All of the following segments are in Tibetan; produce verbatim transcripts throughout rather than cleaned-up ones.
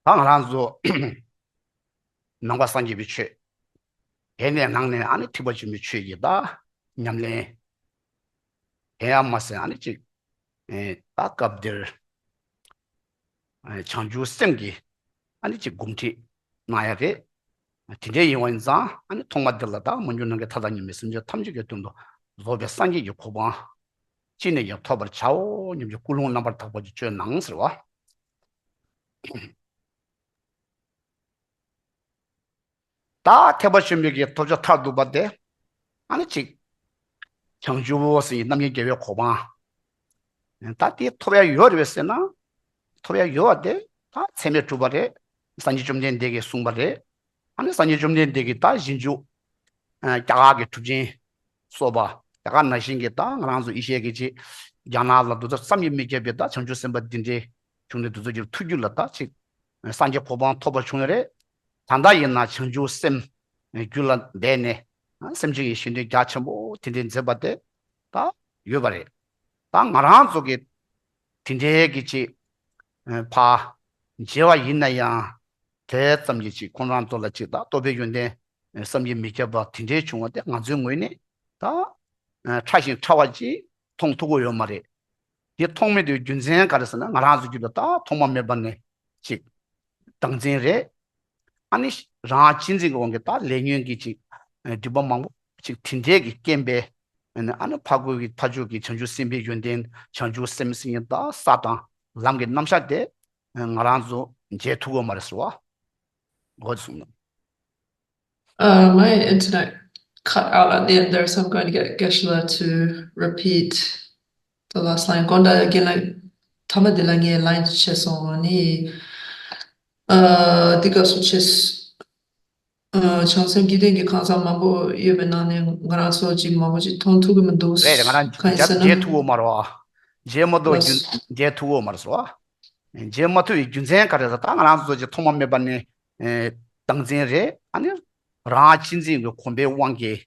ད་ང་རང་ཚོ་ནང་པ་སངས་རྒྱས་པའི་ཆོས། དེ་ནས་ནང་ནས་ཨ་ནི་ཐེག་པ་ཆེན་པོའི་ཆོས་ཀྱི་ད་ཉམས་ལེན། དེ་ཡང་མ་ཟད་ཨ་ནི་ཅིག་ཨེ་ད་སྐབས་འདིར་ཨེ་བྱང་ཆུབ་སེམས་ཀྱི་ཨ་ནི་ཅིག་སྒོམ་ཁྲིད་གནང་ཡ་རེད། དེ་འདྲའི་ཡིན་པ་ཡིན་ཙང་ཨ་ནི་ཐོག་མ་འདི་ལ་ད་མ་གྱུར་ནམ་མཁའི་མཐའ་དང་མཉམ་པའི་སེམས་ཅན་ཐམས་ཅད་ཀྱི་དོན་དུ་རྫོགས་པའི་སངས་རྒྱས་ཀྱི་གོ་འཕང་ཅི་ནས་ཀྱང་ཐོབ་པར་བྱའོ་སྙམ་གྱི་ཀུན་སློང་རྣམ་པར་དག་པ་ཅིག་བཅོས་གནང་ཟེར་བ། ད་ཐེག་པ་ཆེན་པོའི་གི་ཐོབ་བྱ་མཐར་ཐུག་པ་དེ་ཨ་ནི་ཅིག་བྱང་ཆུབ་ཟེར་ཡི་རྣམ་མཁྱེན་རྒྱལ་བའི་གོ་འཕང་། ད་དེ་ཐོབ་ཡ་ཡོད་རེད་ཟེར་ན། ཐོབ་ཡ་ཡོད་པ་དེ་ད་ཚད་མས་གྲུབ་པ་རེད། སངས་རྒྱས་བཅོམ་ལྡན་འདས་ཀྱིས་གསུངས་པ་རེད། ཨ་ནི་སངས་རྒྱས་བཅོམ་ལྡན་འདས་ཀྱིས་ད་རྗེས་འཇུག་ཨ་རྒྱ་གར་གྱི་གྲུབ་ཆེན་སོགས་པ་རྒྱ་གར་ནང་བཞིན་གྱི་ད་ང་རང་ཚོ་ཨེ་ཤི་ཡ་གི་ཅིག་རྒྱ་ནག་ལ་འདུག་ད་བསམ་གྱིས་མི་ཁྱབ་པའི་ད་བྱང་ཆུབ་སེམས་དཔའ་འདི་འདྲའི་བྱུང་ནས་འདུག་ཚོ་གྱུར་ཐུགས་རྒྱུད་ལ་ད་ཅིག་སངས་རྒྱས་གོ་འཕང་ཐོབ་པ་བྱུང་ཡོད་རེད། ད་ལྟ་ཡིན་ན་བྱང་ཆུབ་སེམས་རྒྱུད་ལ་འདས་ནས་སེམས་ཅན་གྱི་གཞན་དོན་རྒྱ་ཆེན་པོ་དེ་འདྲའི་མཛད་པ་དེ་ད་ཡོད་པ་རེད། ད་ང་རང་ཚོ་གི་དེ་འདྲའི་གི་ཅིག་ཕ་མཇལ་བ་ཡིན་ན་ཡང་དེ་ཙམ་གྱི་ཅིག་ཁོང་རང་ཚོ་ལ་ཅིག་ད་རྟོགས་པའི་ཡོན་ཏན་བསམ་གྱིས་མི་ཁྱབ་པ་དེ་འདྲའི་བྱུང་བ་དེ་ང་ཚོའི་ངོས་ནས་ད་ཕྲ་ཞིང་ཕྲ་བ་ཅིག་མཐོང་ཐུབ་ཀྱི་ཡོད་མ་རེད། དེ་མཐོང་མེད་དུ་རྒྱུ་མཚན་ག་རེ་ཟེར་ན་ང་རང་ཚོ་རྒྱུད་ལ་ད་ཐོག་མ་མེད་པ་ནས་ཅིག་སྟངས་འཛིན་རེད། ཨ་ནི་རང་གཅེས་འཛིན་གྱི་དབང་གིས་ད་ལས་ཉོན་གྱི་ཅིག་སྒྲིབ་པ་མང་པོ་ཅིག་དེ་འདྲས་ཀྱི་རྐྱེན་པས་ཨ་ནི་ཕ་རྒོལ་གྱི་ཕ་ཕྱོགས་ཀྱི་བྱང་ཆུབ་སེམས་དཔའི་ཡོན་ཏན་བྱང་ཆུབ་སེམས་ཟེར་མཁན་ད་ས་དང་ལམ་གྱི་རྣམ་གཞག་དེ་ང་རང་ཚོ་མཇལ་ཐུབ་ཀྱི་མ་རེད་ཟེར་བ། འོ་དེ་གསུངས་ནས། Uh, my internet cut out at the end there, so I'm going to get Geshe-la to repeat the last line. དགོང་དག་རྒན་ལགས་ཐ་མ་དེ་ལ་ངས་ལན་བྱས་སོང་ནི། ཨ་འདི་སྐབས་སུ་བྱས། ཨ་བྱང་སེམས་བསྐྱེད་དོན་གྱི་ཁང་བཟང་མང་པོ་ཡོད་པའི་ནང་ནས་ང་རང་ཚོ་ཅིག་མང་པོ་ཅིག་མཐོང་ཐུབ་ཀྱི་མི་འདུག་རེད་རེད། ང་རང་གང་ཡིན་ཟེར་ན། མཇལ་ཐུབ་ཀྱི་མ་རེད་བ། མཇལ་མ་ཐུབ་ལགས་རྒྱུ་མཇལ་ཐུབ་ཀྱི་མ་རེད་ཟེར་བ། མཇལ་མ་ཐུབ་པའི་རྒྱུ་མཚན་ག་རེ་ཟེར་ད་ང་རང་ཚོ་ཅིག་ཐོག་མ་མེད་པ་ནས་ཨེ་སྟངས་འཛིན་རེད། ཨ་ནི་རང་གཅེས་འཛིན་གྱི་གོམས་པའི་དབང་གིས་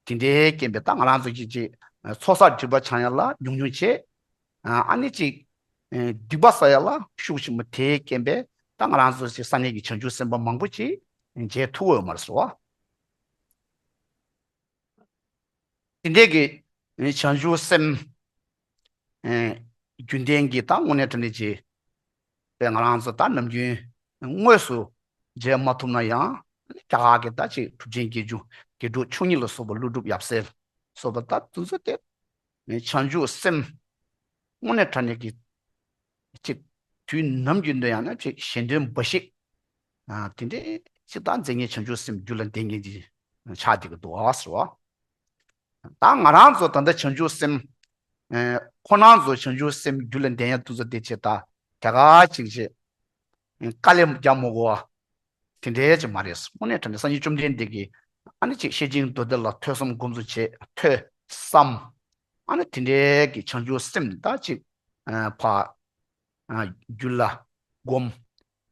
དེ་འདྲའི་རྐྱེན་པས་ད་ང་རང་ཚོ་ཅིག་ཅིག་ཚོགས་བསགས་སྒྲིབ་པ་བྱང་ཡ་ལ་ཉུང་ཉུང་བྱེད། ཨ་ནི་ཅིག་སྡིག་པ་བསགས་ཡ་ལ་ཤུགས་ཆེན་པོ་དེའི་རྐྱེན་པས་ད་ང་རང་ཚོ་ཅིག་ས་གནས་ཀྱི་བྱང་ཆུབ་སེམས་དཔའ་མང་པོ་ཅིག་མཇལ་ཐུབ་ཀྱི་ཡོད་མ་རེད་ཟེར་བ། དེ་འདྲའི་གི་བྱང་ཆུབ་སེམས་རྒྱུན་ལྡན་གྱི་ད་དངོས་གནས་དྲང་གནས་ཀྱི་པས་ང་རང་ཚོ་ད་ནམ་རྒྱུན་དངོས་སུ་མཇལ་མ་ཐུབ་ན་ཡང་རྒྱ་གར་གྱི་ད་ཅིག་གྲུབ་ཆེན་དགེ་བཅུ་དགེ་ཕྲུག་ཆོས་ཉིད་ལ་སོགས་པ་ཀླུ་སྒྲུབ་ཡབ་སྲས་སོགས་པ་ད་དེ་ཚོ་དེ་བྱང་ཆུབ་སེམས་དངོས་གནས་དྲང་གནས་ཀྱི་ཅིག་དུས་ནམ་རྒྱུན་དུ་ཡང་ན་ཅིག་གཞན་དོན་འབའ་ཞིག་དེ་འདྲའི་ཅིག་ད་མཛད་མཁན་བྱང་ཆུབ་སེམས་རྒྱུད་ལ་ལྡན་མཁན་ཅིག་ཆགས་བསྡད་ཀྱི་འདུག་ཨ་ཟེར་བ། ད་ང་རང་ཚོ་ད་ལྟ་བྱང་ཆུབ་སེམས་ཁོ་རང་ཚོ་བྱང་ཆུབ་སེམས་རྒྱུད་ལ་ལྡན་ཡ་དེ་ཚོ་དེ་ཅིག་ད་དེ་ག་ཅིག་ཅིག་དཀའ་ལས་རྒྱག་མི་དགོས་བ། དེ་འདྲའི་ཅིག་མ་རེད། དངོས་གནས་དྲང་གནས་སངས་རྒྱས་བཅོམ་ལྡན་འདས་ཀྱིས་ཨ་ནི་ཅིག་བཤེས་སྤྲིང་མདོ་སྡེ་ལ་ཐོས་བསམ་སྒོམ་གསུམ་བྱེད་ཐོས་བསམ། ཨ་ནི་དེ་འདྲའི་གི་བྱང་ཆུབ་སེམས་ད་ཅིག་ཕ་རྒྱུད་ལ་སྒོམ།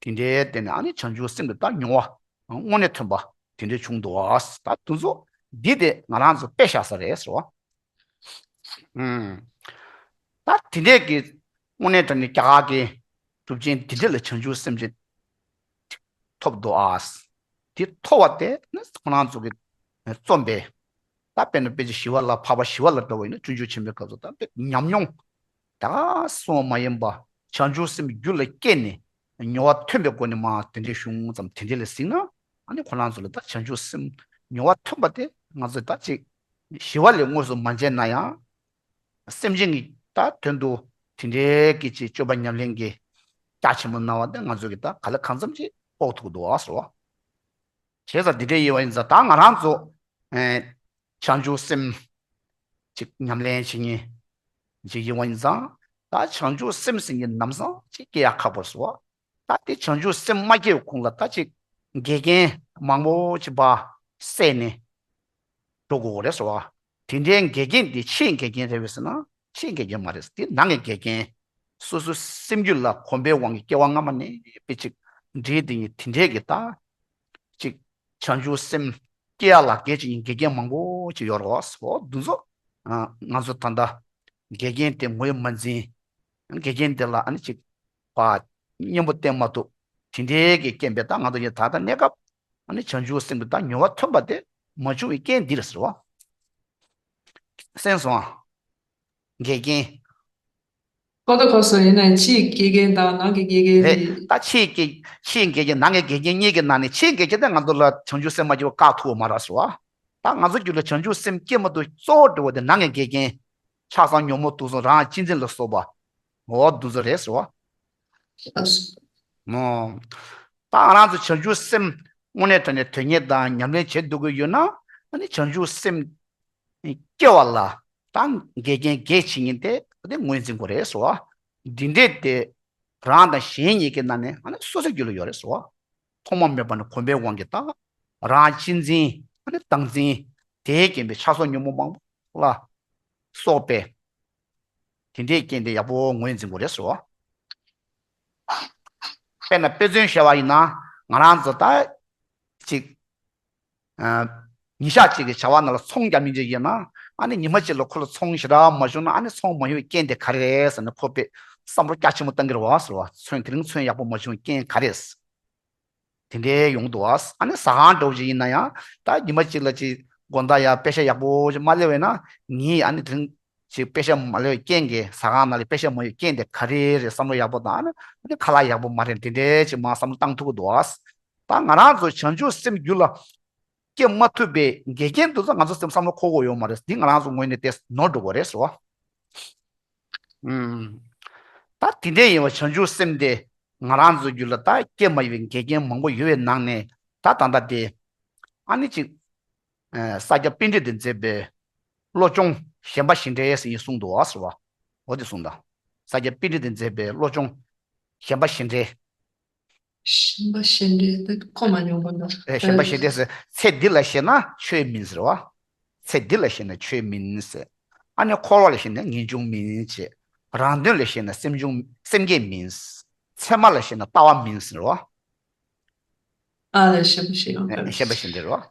དེ་འདྲའི་དེ་ནས་ཨ་ནི་བྱང་ཆུབ་སེམས་ཀྱི་ད་མྱོང་བ་དངོས་གནས་ཐོན་པ་དེ་འདྲའི་བྱུང་འདུག་བ། ད་དེ་ཚོ་འདི་དེ་ང་རང་ཚོ་དཔེ་བཞག་ས་རེད་ཟེར་བ། ཨུམ། ད་དེ་འདྲས་ཀྱི་དངོས་གནས་དྲང་གནས་རྒྱ་གར་གྱི་གྲུབ་ཆེན་དེ་འདྲས་ལ་བྱང་ཆུབ་སེམས་ཅན་ཐོབ་འདུག་ཨ། དེ་ཐོབ་པ་དེ་ནི་ཁོ་རང་ཚོ་གི་རྩོམ་པས་ད་དཔེར་ན་དཔེ་ཆ་ཞི་བ་ལྷ་འཕགས་པ་ཞི་བ་ལྷ་འདྲ་བ་ཡིན་ན་སྤྱོད་འཇུག་ཆེན་མོའི་སྐབས་སུ་ད་དཔེ་ཉམས་མྱོང་ད་ག་སོང་བ་མ་ཡིན་པ་བྱང་ཆུབ་སེམས་རྒྱུད་ལ་སྐྱེས་ནས་མྱོང་བ་ཐོན་པའི་སྒོ་ནས་མ་དེ་འདྲའི་གཞུང་ཙམ་དེ་འདྲས་ལ་གཟིགས་ན་ཨ་ནི་ཁོ་རང་ཚོ་ལ་ད་བྱང་ཆུབ་སེམས་མྱོང་བ་ཐོན་པ་དེ་ང་ཚོས་ད་ཅིག་ཞི་བ་ལྷ་དངོས་སུ་མ་མཇལ་ན་ཡང་། སེམས་ཅན་གྱི་ད་དོན་དུ་དེ་འདྲའི་གི་ཅིག་སྤྱོད་པ་ཉམས་ལེན་གྱི་རྒྱ་ཆེན་པོ་གནང་བ་དེ་ང་ཚོ་གི་ད་ག་ལ་གང་འཚམ་ཅིག་དཔོག་ཐུབ་འདུག་ཨ་ཟེར་བ། བྱས་ཙང་དེ་འདྲའི་ཡིན་པ་ཡིན་ཙང་ད་ང་རང་ཚོ་ཨེ་བྱང་ཆུབ་སེམས་ཅིག་ཉམས་ལེན་བྱེད་མཁན་ཅིག་ཡིན་པ་ཡིན་ཙང་ད་བྱང་ཆུབ་སེམས་ཟེར་མཁན་ལམ་སང་ཅིག་སྐྱེ་ཡག་ཁག་པོ་ཟེར་བ། ད་དེ་བྱང་ཆུབ་སེམས་མ་སྐྱེས་གོང་ལ་ད་ཅིག་འགལ་རྐྱེན་མང་པོ་ཅིག་པ་བསལ་ནས་འགྲོ་དགོས་རེད་ཟེར་བ། དེ་འདྲའི་འགལ་རྐྱེན་དེ་ཕྱིའི་འགལ་རྐྱེན་རེད་པས་ཟེར་ན་ཕྱིའི་འགལ་རྐྱེན་མ་རེད། དེ་ནང་གི་འགལ་རྐྱེན། སོ་སོའི་སེམས་རྒྱུད་ལ་གོམས་པའི་དབང་གིས་སྐྱེ་བ་སྔ་མ་ནས་དཔེ་ཅིག་འདྲེས་དེ་ཉིད་དེ་འདྲའི་གི་ད་ཅིག་བྱང་ཆུབ་སེམས་སྐྱེ་ཡ་ལ་གལ་ཆེ་ཡིན་འགལ་རྐྱེན་མང་པོ་ཅིག་ཡོད་རེད་བ་ཟེར་བ། འདི་ཚོ་ང་ཚོ་ད་ལྟ་འགལ་རྐྱེན་དེ་ངོས་མ་འཛིན། འགལ་རྐྱེན་དེ་ལ་ཨ་ནི་ཅིག་པ་གཉེན་པོ་བསྟེན་མ་ཐུབ། དེ་འདྲའི་གི་རྐྱེན་པས་ད་ང་ཚོ་ཡི་ད་ལྟ་གནས་སྐབས་ཨ་ནི་བྱང་ཆུབ་སེམས་ཀྱི་ད་མྱུར་བ་ཐོན་པ་དེ་མ་བྱུང་བའི་རྐྱེན་འདི་རེད་ཟེར་བ། སེམས་སོང་། འགལ་རྐྱེན། ཁོ་ཐག་ཁོ་སོ་ཡིན་ན་ཕྱིའི་འགལ་རྐྱེན་དང་ནང་གི་འགལ་རྐྱེན་རེད། རེད། ད་ཕྱིའི་འགལ་ཕྱིའི་འགལ་རྐྱེན་ནང་གི་འགལ་རྐྱེན་གཉིས་ཀྱི་ནང་ནས་ཕྱིའི་འགལ་རྐྱེན་དེ་ང་ཚོ་ལ་བྱང་ཆུབ་སེམས་མ་སྐྱེ་བ་བཀག་ཐུབ་པ་མ་རེད་ཟེར་བ། ད་ང་ཚོ་རྒྱུད་ལ་བྱང་ཆུབ་སེམས་སྐྱེ་མ་ཐུབ་གཙོ་བོ་འགྲོ་བ་དེ་ནང་གི་འགལ་རྐྱེན། ཆགས་སྡང་ཉོན་མོངས་དུག་གསུམ་རང་གཅེས་འཛིན་ལ་སོགས་པ། འོ་འདུ་འཛི་རེད་ཟེར་བ། མོ། ད་ང་རང་ཚོ་བྱང་ཆུབ་སེམས་དངོས་གནས་དྲང་གནས་དོན་གཉེར་དང་ཉམས་ལེན་བྱེད་འདོད་ཀྱི་ཡོད་ན་ཨ་ནི་བྱང་ཆུབ་སེམས་སྐྱེ་བ་ལ་ད་འགལ་རྐྱེན་འགལ་བྱེད་མཁན་དེ་དེ་ངོས་འཛིན་དགོས་རེད་ཟེར་བ། འདི་འདྲས་དེ་རང་དང་གཞན་གཉིས་ཀྱི་ནང་ནས་ཨ་ནི་སོ་སོའི་རྒྱུད་ལ་ཡོད་རེད་ཟེར་བ། ཐོག་མ་མེད་པ་ནས་གོམས་པའི་དབང་གིས་ད་རང་གཅེས་འཛིན་ཨ་ནི་སྡང་འཛིན་དེའི་རྐྱེན་པས་ཆགས་སོགས་ཉོན་མོངས་མང་པོ་ལ་སོགས་པས། དེ་འདྲའི་རྐྱེན་དེ་ཡག་པོ་ངོས་འཛིན་དགོས་རེད་ཟེར་བ། དཔེར་ན་དཔེ་མཚོན་བཤད་པ་ཡིན་ན་ང་རང་ཚོ་ད་ཅིག་ཨ་ཉིན་ཞག་གཅིག་གི་བྱ་བ་ནང་ལ་ཚོང་རྒྱག་མི་འཇིག་ཡིན་ན་ཨ་ནི་ཉི་མ་གཅིག་ལ་ཁོ་ལ་ཚོང་ཞེ་དྲག་མ་བྱུང་ན་ཨ་ནི་ཚོང་མ་ཡོང་བའི་རྐྱེན་དེ་ག་རེ་རེད་ཟེར་ན་ཁོ་དཔེ་བསམ་བློ་རྒྱ་ཆེན་པོ་བཏང་གི་རེད་བ་ཟེར་བ། ཚོན་དེ་རིང་ཚོན་ཡག་པོ་མ་བྱུང་རྐྱེན་ག་རེ་རེད། དེ་འདྲའི་ཡོང་འདུག་ཨ། ཨ་ནི་ཟ་ཁང་འདྲ་བོ་ཅིག་ཡིན་ན་ཡང་ད་ཉི་མ་གཅིག་ལ་ཅིག་དགོང་དག་ཡང་པེ་ཤ་ཡག་པོ་ཅིག་མ་སླེབས་པ་ཡིན་ན་ངས་ཨ་ནི་དེ་རིང་ཅིག་པེ་ཤ་མ་སླེབས་རྐྱེན་གྱིས་ཟ་ཁང་ནང་ལ་པེ་ཤ་མ་ཡོད་རྐྱེན་དེ་ག་རེ་རེད་བསམ་བློ་ཡག་པོ་དང་ཨ་ནི་ཨ་ནི་ཁ་ལག་ཡག་པོ་མ་རེད་དེ་འདྲའི་ཅིག་མ་བསམ་བློ་བཏང་ཐུབ་ཀྱི་འདུག་ཨ། ད་ང་རང་ཚོ་བྱང་ཆུབ་སེམས་རྒྱུད་ལ་སྐྱེ་མ་ཐུབ་པའི་འགལ་རྐྱེན་དེ་ཚོ་ང་ཚོ་སེམས་བསམ་བློ་འཁོར་དགོས་ཡོད་མ་རེད། འདི་ང་རང་ཚོ་ངོས་ནས་དེ་ནོར་འགྲོ་དགོས་རེད་ཟེར་བ། ཨུམ། ད་དེ་འདྲ་ཡིན་པ་བྱང་ཆུབ་སེམས་དེ་ང་རང་ཚོའི་རྒྱུད་ལ་ད་སྐྱེ་མ་ཡོད་པའི་འགལ་རྐྱེན་མང་པོ་ཡོད་པའི་ནང་ནས་ད་ད་ལྟ་དེ་ཨ་ནི་ཅིག་ས་སྐྱ་པཎྜི་ཏས་མཛད་པའི་བློ་སྦྱོང་ཞེན་པ་ཞེ་འགྲས་ཟེར་ཡིན་གསུངས་འདུག་བ་ཟེར་བ། འོ་དེ་གསུངས་དང་། ས་སྐྱ་པཎྜི་ཏས་མཛད་པའི་བློ་སྦྱོང་ཞེན་པ་ཞེ་འགྲས། ཞེན་པ་ཞེ་འགྲས་དེ་གོ་མ་མྱོང་བ་འདུག་ཨེ་ཞེན་པ་ཞེ་འགྲས་ཟེར་ཚེ་འདི་ལ་ཞེན་ན་ཆོས་མིན་ཟེར་བ། ཚེ་འདི་ལ་ཞེན་ན་ཆོས་མིན་ཟེར། ཨ་ནི་འཁོར་བ་ལ་ཞེན་ན་ངེས་འབྱུང་མིན་ཅེས། རང་དོན་ལ་ཞེན་ན་སེམས་བྱུང་སེམས་བསྐྱེད་མིན། མཚན་མ་ལ་ཞེན་ན་ལྟ་བ་མིན་ཟེར་བ། ཨ་ལས་ཞེན་པ་ཞེ་འགྲས། ཨེ་ཞེན་པ་ཞེ་འགྲས་རེད་བ།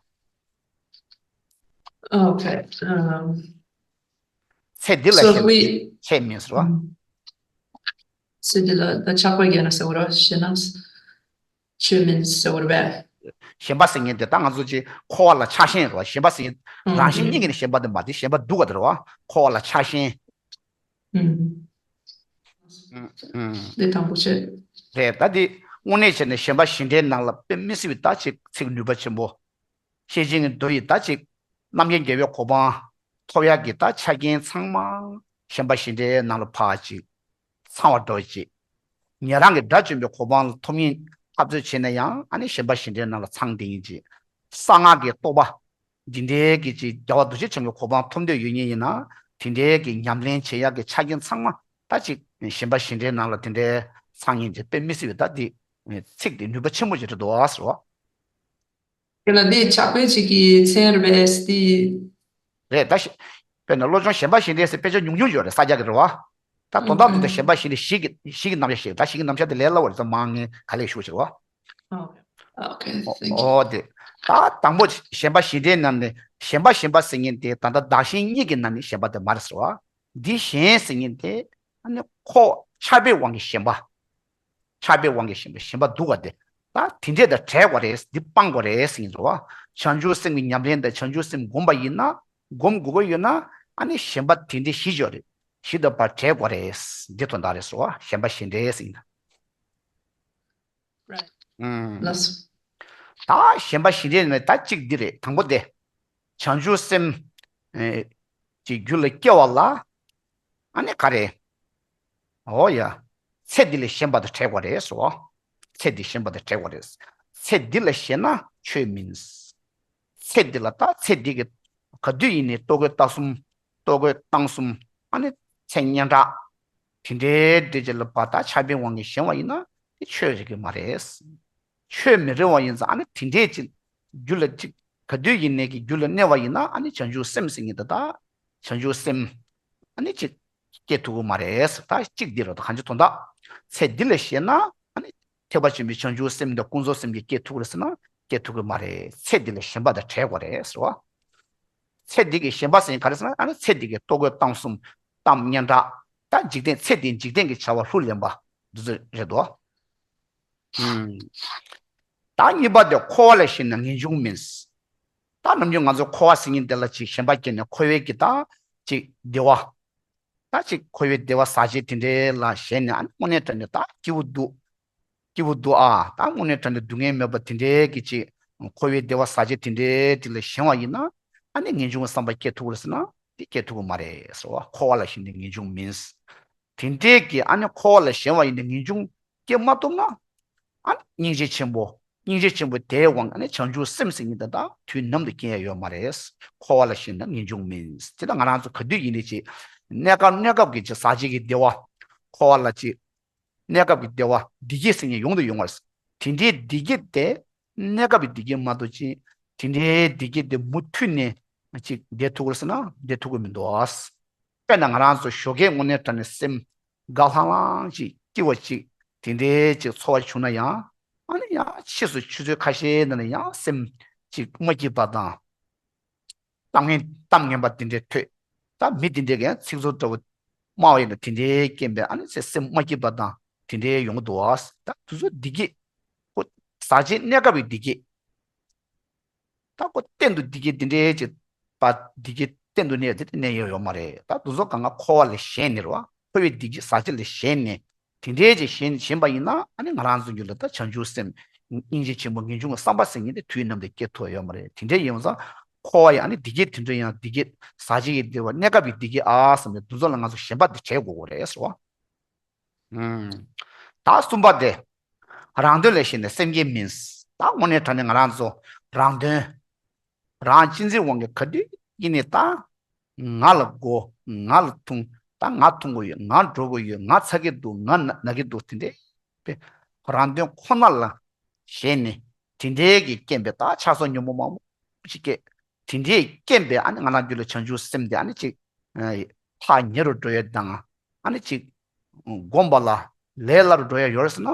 Okay. Um, ཚེ་འདི་ལ so ཞེན་we ཆེས་མིན་ཟེར་བ། ཚེ་འདི་ལ་ད་ཆགས་པ་རྒྱ་ན་ཟེར་བ་ར་ཞེ་ན། ཆོས་མིན་ཟེར་བ་རེད་པས། ཞེན་པ་ཟེར་མཁན་དེ་ད་ང་ཚོ་ཅིག་འཁོར་བ་ལ་ཆགས་ཞེན་རེད་བ། ཞེན་པ་ཟེར་མཁན་རང་བཞིན་གཉིས་ཀྱི་ནི་ཞེན་པ་དེ་མ་དེ་ཞེན་པ་སྡུག་ག་དེ་རེད་བ། འཁོར་བ་ལ་ཆགས་ཞེན། ཨུམ། ཨུམ། དེ་དང་པོ་བྱས། རེད་ད་དེ་དངོས་གནས་བྱས་ནས་ཞེན་པ་ཞེ་འགྲས་ནང་ལ་དཔེ་མི་སྲིད་པའི་ད་ཅིག་ཚིག་ནུས་པ་ཆེན་པོ། ཤེར་ཕྱིན་གྱི་མདོ་ཡི་ད་ཅིག་རྣམ་མཁྱེན་རྒྱལ་བའི་གོ་འཕང་ཐོབ་ཡག་གི་ད་ཆ་རྐྱེན་ཚང་མ་ཞེན་པ་ཞེ་འགྲས་ནང་ལ་ཕར་ཅིག་ཚང་བ་འགྲོ་ཅིག་ཉན་རང་གི་དགྲ་བཅོམ་པའི་གོ་འཕང་ལ་ཐོབ་ཉིན་འཐབ་རྩོད་བྱས་ན་ཡང་ཨ་ནི་ཞེན་པ་ཞེ་འགྲས་ནང་ལ་ཚང་བསྡད་ཡིན་ཅིག་གསང་སྔགས་ཀྱི་རྟོགས་པ་འདི་འདྲའི་གི་ཅིག་རྒྱལ་བ་རྡོ་རྗེ་འཆང་གི་གོ་འཕང་ཐོབ་འདོད་ཡོད་མཁན་ཡིན་ན་དེ་འདྲའི་གི་ཉམས་ལེན་བྱེད་ཡག་གི་ཆ་རྐྱེན་ཚང་མ་ད་ཅིག་ཞེན་པ་ཞེ་འགྲས་ནང་ལ་དེ་འདྲའི་ཚང་ཡིན་ཅིག་དཔེ་མི་སྲིད་པའི་ད་འདི་ཚིག་འདི་ནུས་པ་ཆེན་པོ་ཅིག་རེད་འདུག་ཟེར་བ། དེ་ལ་འདི་ཕྱག་དཔེ་གཅིག་གི་མཚན་རེད་པས་ཏེ། རེད་ད་ཞེ། དཔེར་ན་བློ་སྦྱོང་ཞེན་པ་ཞེ་འགྲས་ཟེར་དཔེ་ཆ་ཉུང་ཉུང་ཡོད་རེད་ས་སྐྱ་གི་རེད་བ། ད་དོན་དག་ཏུ་ད་ཞེན་པ་ཞེ་འགྲས་གཞི་གི་གཞི་གི་རྣམ་གཞག་ཞིག་ད་གཞི་གི་རྣམ་གཞག་དེ་ལས་སླ་བ་རེད་ཙང་མང་ངེས་ག་ལེར་ཞུ་ཕྱིར་བ། Okay, thank you. ཨོ་དེ། ད་དང་པོ་ཞེན་པ་ཞེ་འགྲས་ནང་ནས་ཞེན་པ་ཞེན་པ་ཟེར་མཁན་དེ་ད་ལྟ་བདག་གཞན་གཉིས་ཀྱི་ནང་ནས་ཞེན་པ་དེ་མ་རེད་ཟེར་བ། འདི་གཞན་ཟེར་མཁན་དེ་ཨ་ནི་ཁོ་ཆགས་པའི་དབང་གིས་ཞེན་པ། ཆགས་པའི་དབང་གིས་ཞེན་པ་ཞེན་པ་སྡུག་ག་དེ། ད་དེ་འདྲས་དང་བྲལ་དགོས་རེད་འདི་སྤང་དགོས་རེད་ཟེར་གྱི་འདུག་བ། བྱང་ཆུབ་སེམས་ཀྱི་ཉམས་ལེན་དང་བྱང་ཆུབ་སེམས་བསྒོམ་པ་ཡིན་ན་བསྒོམ་དགོས་ཀྱི་ཡོད་ན་ཨ་ནི་ཞེན་པ་དེ་འདྲས་ཞི་ཆོག་རེད་ཞི་དང་བར་བྲལ་དགོས་རེད་འདི་དོན་དག་རེད་ཟེར་བ་ཞེན་པ་ཞེ་འགྲས་ཟེར་གྱི་འདུག Right. ཨུམ། ལགས་སོ། ད་ཞེན་པ་ཞེ་འགྲས་ནི་ད་གཅིག་འདི་རེད་དང་པོ་དེ། བྱང་ཆུབ་སེམས། ཨེ། ཀྱི་རྒྱུད་ལ་སྐྱེ་བ་ལ། ཨ་ནི་ག་རེ། འོ་ཡ། ཚེ་འདི་ལ་ཞེན་པ་དང་བྲལ་དགོས་རེད་ཟེར་བ། ཚེ་འདི་ཞེན་པ་དང་བྲལ་དགོས་རེད། ཚེ་འདི་ལ་ཞེན་ན་ཆོས་མིན། ཚེ་འདི་ལ་ད་ཚེ་འདི་གི་ག་དུས་ཡིན་ནའི་ལྟོ་གོས་ལྟ་གསུམ། ལྟོ་གོས་བཏང་གསུམ། ཨ་ནི་ཚེ་སྙན་གྲགས། དེ་འདྲའི་འདྲེ་ཅིག་ལ་བ་ད་ཆགས་པའི་དབང་གིས་ཞེན་པ་ཡིན་ན་དེ་ཆོས་རིག་གི་མ་རེད། ཆོས་མི་རིག་པ་ཡིན་ཙང་ཨ་ནི་དེ་འདྲའི་ཅིག་རྒྱུད་ལ་ཅིག་ག་དུས་ཡིན་ནའི་གི་རྒྱུད་ལ་གནས་པ་ཡིན་ན་ཨ་ནི་བྱང་ཆུབ་སེམས་ཟེར་མཁན་དེ་ད་བྱང་ཆུབ་སེམས་ཨ་ནི་ཅིག་སྐྱེ་ཐུབ་ཀྱི་མ་རེད་ཟེར། ད་གཅིག་འདི་རེད་ད་གང་ཅི་དོན་དག་ཚེ་འདི་ལ་ཞེན་ན་ཨ་ནི་ཐེག་པ་ཆེན་པོའི་བྱང་ཆུབ་སེམས་དང་ཀུན་རྫོབ་སེམས་ཀྱི་སྐྱེ་ཐུབ་ཀྱི་རེད་ཟེར་ན་སྐྱེ་ཐུབ་ཀྱི་མ་རེད། ཚེ་འདི་ལ་ཞེན་པ་དང་བྲལ་དགོས་རེད་ཟེར་བ། ཚེ་འདི་གི་ཞེན་པ་ཟེར་མཁན་ག་རེ་ཟེར་ན་ཨ་ནི་ཚེ་འདི་གི་ལྟོ་གོས་གཏམ་གསུམ་གཏམ་སྙན་གྲགས་ད་འཇིག་རྟེན་ཚེ་འདིའི་འཇིག་རྟེན་གྱི་བྱ་བ་ལྷུར་ལེན་པ་འདི་ཚོ་རེད་དོ། ད་གཉིས་པ་དེ་འཁོར་བ་ལ་ཞེན་ན་ངེས་འབྱུང་མིན། ད་ནམ་རྒྱུན་ང་ཚོ་འཁོར་བ་ཟེར་མཁན་དེ་ལ་ཅིག་ཞེན་པ་སྐྱེས་ནས་འཁོར་བའི་གི་ད་ཅིག་བདེ་བ། ད་ཅིག་འཁོར་བའི་བདེ་བ་ཟག་བཅས་དེ་འདྲའི་ལ་ཞེན་ནས་ཨ་ནི་དངོས་གནས་དྲང་གནས་ད་སྐྱིད་པོ་འདུག་སྐྱིད་པོ་འདུག་ཨ། ད་དངོས་གནས་དྲང་གནས་སྡུག་བསྔལ་མེད་པ་དེ་འདྲའི་གི་ཅིག་འཁོར་བའི་བདེ་བ་ཟག་བཅས་དེ་འདྲའི་དེ་ལ་ཞེན་པ་ཡིན་ན་ཨ་ནི་ངེས་འབྱུང་གི་བསམ་པ་སྐྱེ་ཐུབ་ཀྱི་རེད་ཟེར་ན་དེ་སྐྱེ་ཐུབ་ཀྱི་མ་རེད་ཟེར་བ། འཁོར་བ་ལ་ཞེན་ནས་ངེས་འབྱུང་མིན། དེ་འདྲའི་གི་ཨ་ནི་འཁོར་བ་ལ་ཞེན་པ་ཡིན་ནས་ངེས་འབྱུང་སྐྱེ་མ་ཐུབ་ན། ཨ་ནི་སྙིང་རྗེ་ཆེན་པོ། སྙིང་རྗེ་ཆེན་པོ་དེའི་དབང་ཨ་ནི་བྱང་ཆུབ་སེམས་ཟེར་མཁན་དེ་དག་དུས་ནམ་དུ་སྐྱེ་ཡ་ཡོད་མ་རེད། འཁོར་བ་ལ་ཞེན་ན་ངེས་འབྱུང་མིན། དེ་ལ་ང་རང་ཚོ་ག་དུས་ཡིན་ནའི་ཅིག་གནས་སྐབས་གནས་སྐབས་ཀྱི་ཅིག་ཟག་བཅས་ཀྱི་བདེ་བ། འཁོར་བ་ལ་ཅིག་གནས་སྐབས་ཀྱི་བདེ་བ་བདེ་སྐྱིད་ཟེར་མཁན་ཡོང་དུ་ཡོང་བ་རེད། དེ་འདྲའི་བདེ་སྐྱིད་དེ་གནས་སྐབས་ཀྱི་བདེ་སྐྱིད་མ་གཏོགས་ཅིག་དེ་འདྲའི་བདེ་སྐྱིད་དེ་མུ་མཐུད་ནས་ཅིག་བདེ་ཐུབ་ཀྱི་རེད་ཟེར་ན་བདེ་ཐུབ་ཀྱི་མི་འདུག་དཔེར་ན་ང་རང་ཚོ་ཞོགས་ཀས་དངོས་གནས་དྲང་གནས་སེམས་དགའ་ལྷང་ལྷང་ཅིག་སྐྱིད་པོ་ཅིག་དེ་འདྲའི་ཅིག་ཚོར་བ་བྱུང་ན་ཡང་ཨ་ནི་ཡང་ཕྱིས་སུ་ཆུ་ཚོད་ཁ་ཤས་ནང་ནས་ཡང་སེམས་ཅིག་མ་སྐྱིད་པ་དང་གཏམ་ངན་གཏམ་ངན་པ་དེ་འདྲའི་ཐོས། ད་མི་དེ་འདྲས་ཀྱང་ཚིག་ཚོར་འདྲ་བོ་སྨྲ་བ་ཡིན་ན་དེ་འདྲའི་རྐྱེན་པས་ཨ་ནི་ཚེ་སེམས་མ་སྐྱིད་པ་དང་དེ་འདྲའི་ཡོང་གི་འདུག་བ། ད་དུས་ཚོད་བདེ་སྐྱིད་ཁོ་ཟག་བཅས་གནས་སྐབས་ཀྱི་བདེ་སྐྱིད། ད་ཁོ་གཏན་དུ་བདེ་སྐྱིད་དེ་འདྲའི་ཅིག་པ་བདེ་སྐྱིད་གཏན་དུ་གནས་དེ་གནས་ཡོད་ཡོད་མ་རེད། ད་དུས་ཚོད་གང་ག་འཁོར་བ་ལ་ཞེན་ནས་རེད་བ། འཁོར་བའི་བདེ་སྐྱིད་ཟག་བཅས་ལ་ཞེན་ནས་དེ་འདྲའི་ཅིག་ཞེན་ཞེན་པ་ཡིན་ན་ཨ་ནི་ང་རང་ཚོ་རྒྱུད་ལ་ད་བྱང་ཆུབ་སེམས་སྙིང་རྗེ་ཆེན་པོ་ངེས་འབྱུང་གི་བསམ་པ་ཟེར་མཁན་དེ་དུས་ནམ་དུ་སྐྱེ་ཐུབ་ཡོད་མ་རེད། དེ་འདྲའི་ཡིན་ཙང་འཁོར་བ་ཡི་ཨ་ནི་བདེ་སྐྱིད་དེ་འདྲ་ཡང་བདེ་སྐྱིད་ཟག་བཅས་ཀྱི་བདེ་བ་གནས་སྐབས་ཀྱི་བདེ་སྐྱིད་ཨ་བསམ་ནས་དུས་ཚོད་ལ་ང་ཚོ་ཞེན་པ་དེ་བྲལ་དགོས་ཀྱི་རེད་ཟེར་བ། ད་གསུམ་པ་དེ། རང་དོན་ལས་གཞན་ནི་སེམས་བསྐྱེད་མིན། ད་དངོས་གནས་དྲང་གནས་ང་རང་ཚོ་རང་དོན། རང་གཅེས་འཛིན་དབང་གིས་ག་དུས་ཡིན་ནའི་ད། ང་ལ་དགོས། ང་ལ་འཐུང་། ད་ང་འཐུང་གི་ཡོད། ང་འགྲོ་གི་ཡོད། ང་ཚ་གི་འདུག་ང་ན་ན་གི་འདུག་དེ་འདྲའི། རང་དོན་ཁོ་ན་ལ་ཞེན་ནས་དེ་འདྲའི་གི་རྐྱེན་པས་ད་ཆགས་སོགས་ཉོན་མོངས་མང་པོ་ཞིག་སྐྱེ། དེ་འདྲའི་རྐྱེན་པས་ཨ་ནི་ང་རང་རྒྱུད་ལ་བྱང་ཆུབ་སེམས་དེ་ཨ་ནི་ཅིག་ཕར་ཉེ་རུ་འགྲོ་ཡ་དང་། ཨ་ནི་ཅིག་སྒོམ་པ་ལ་ལས་སླ་རུ་འགྲོ་ཡ་ཡོད་རེད་ཟེར་ན་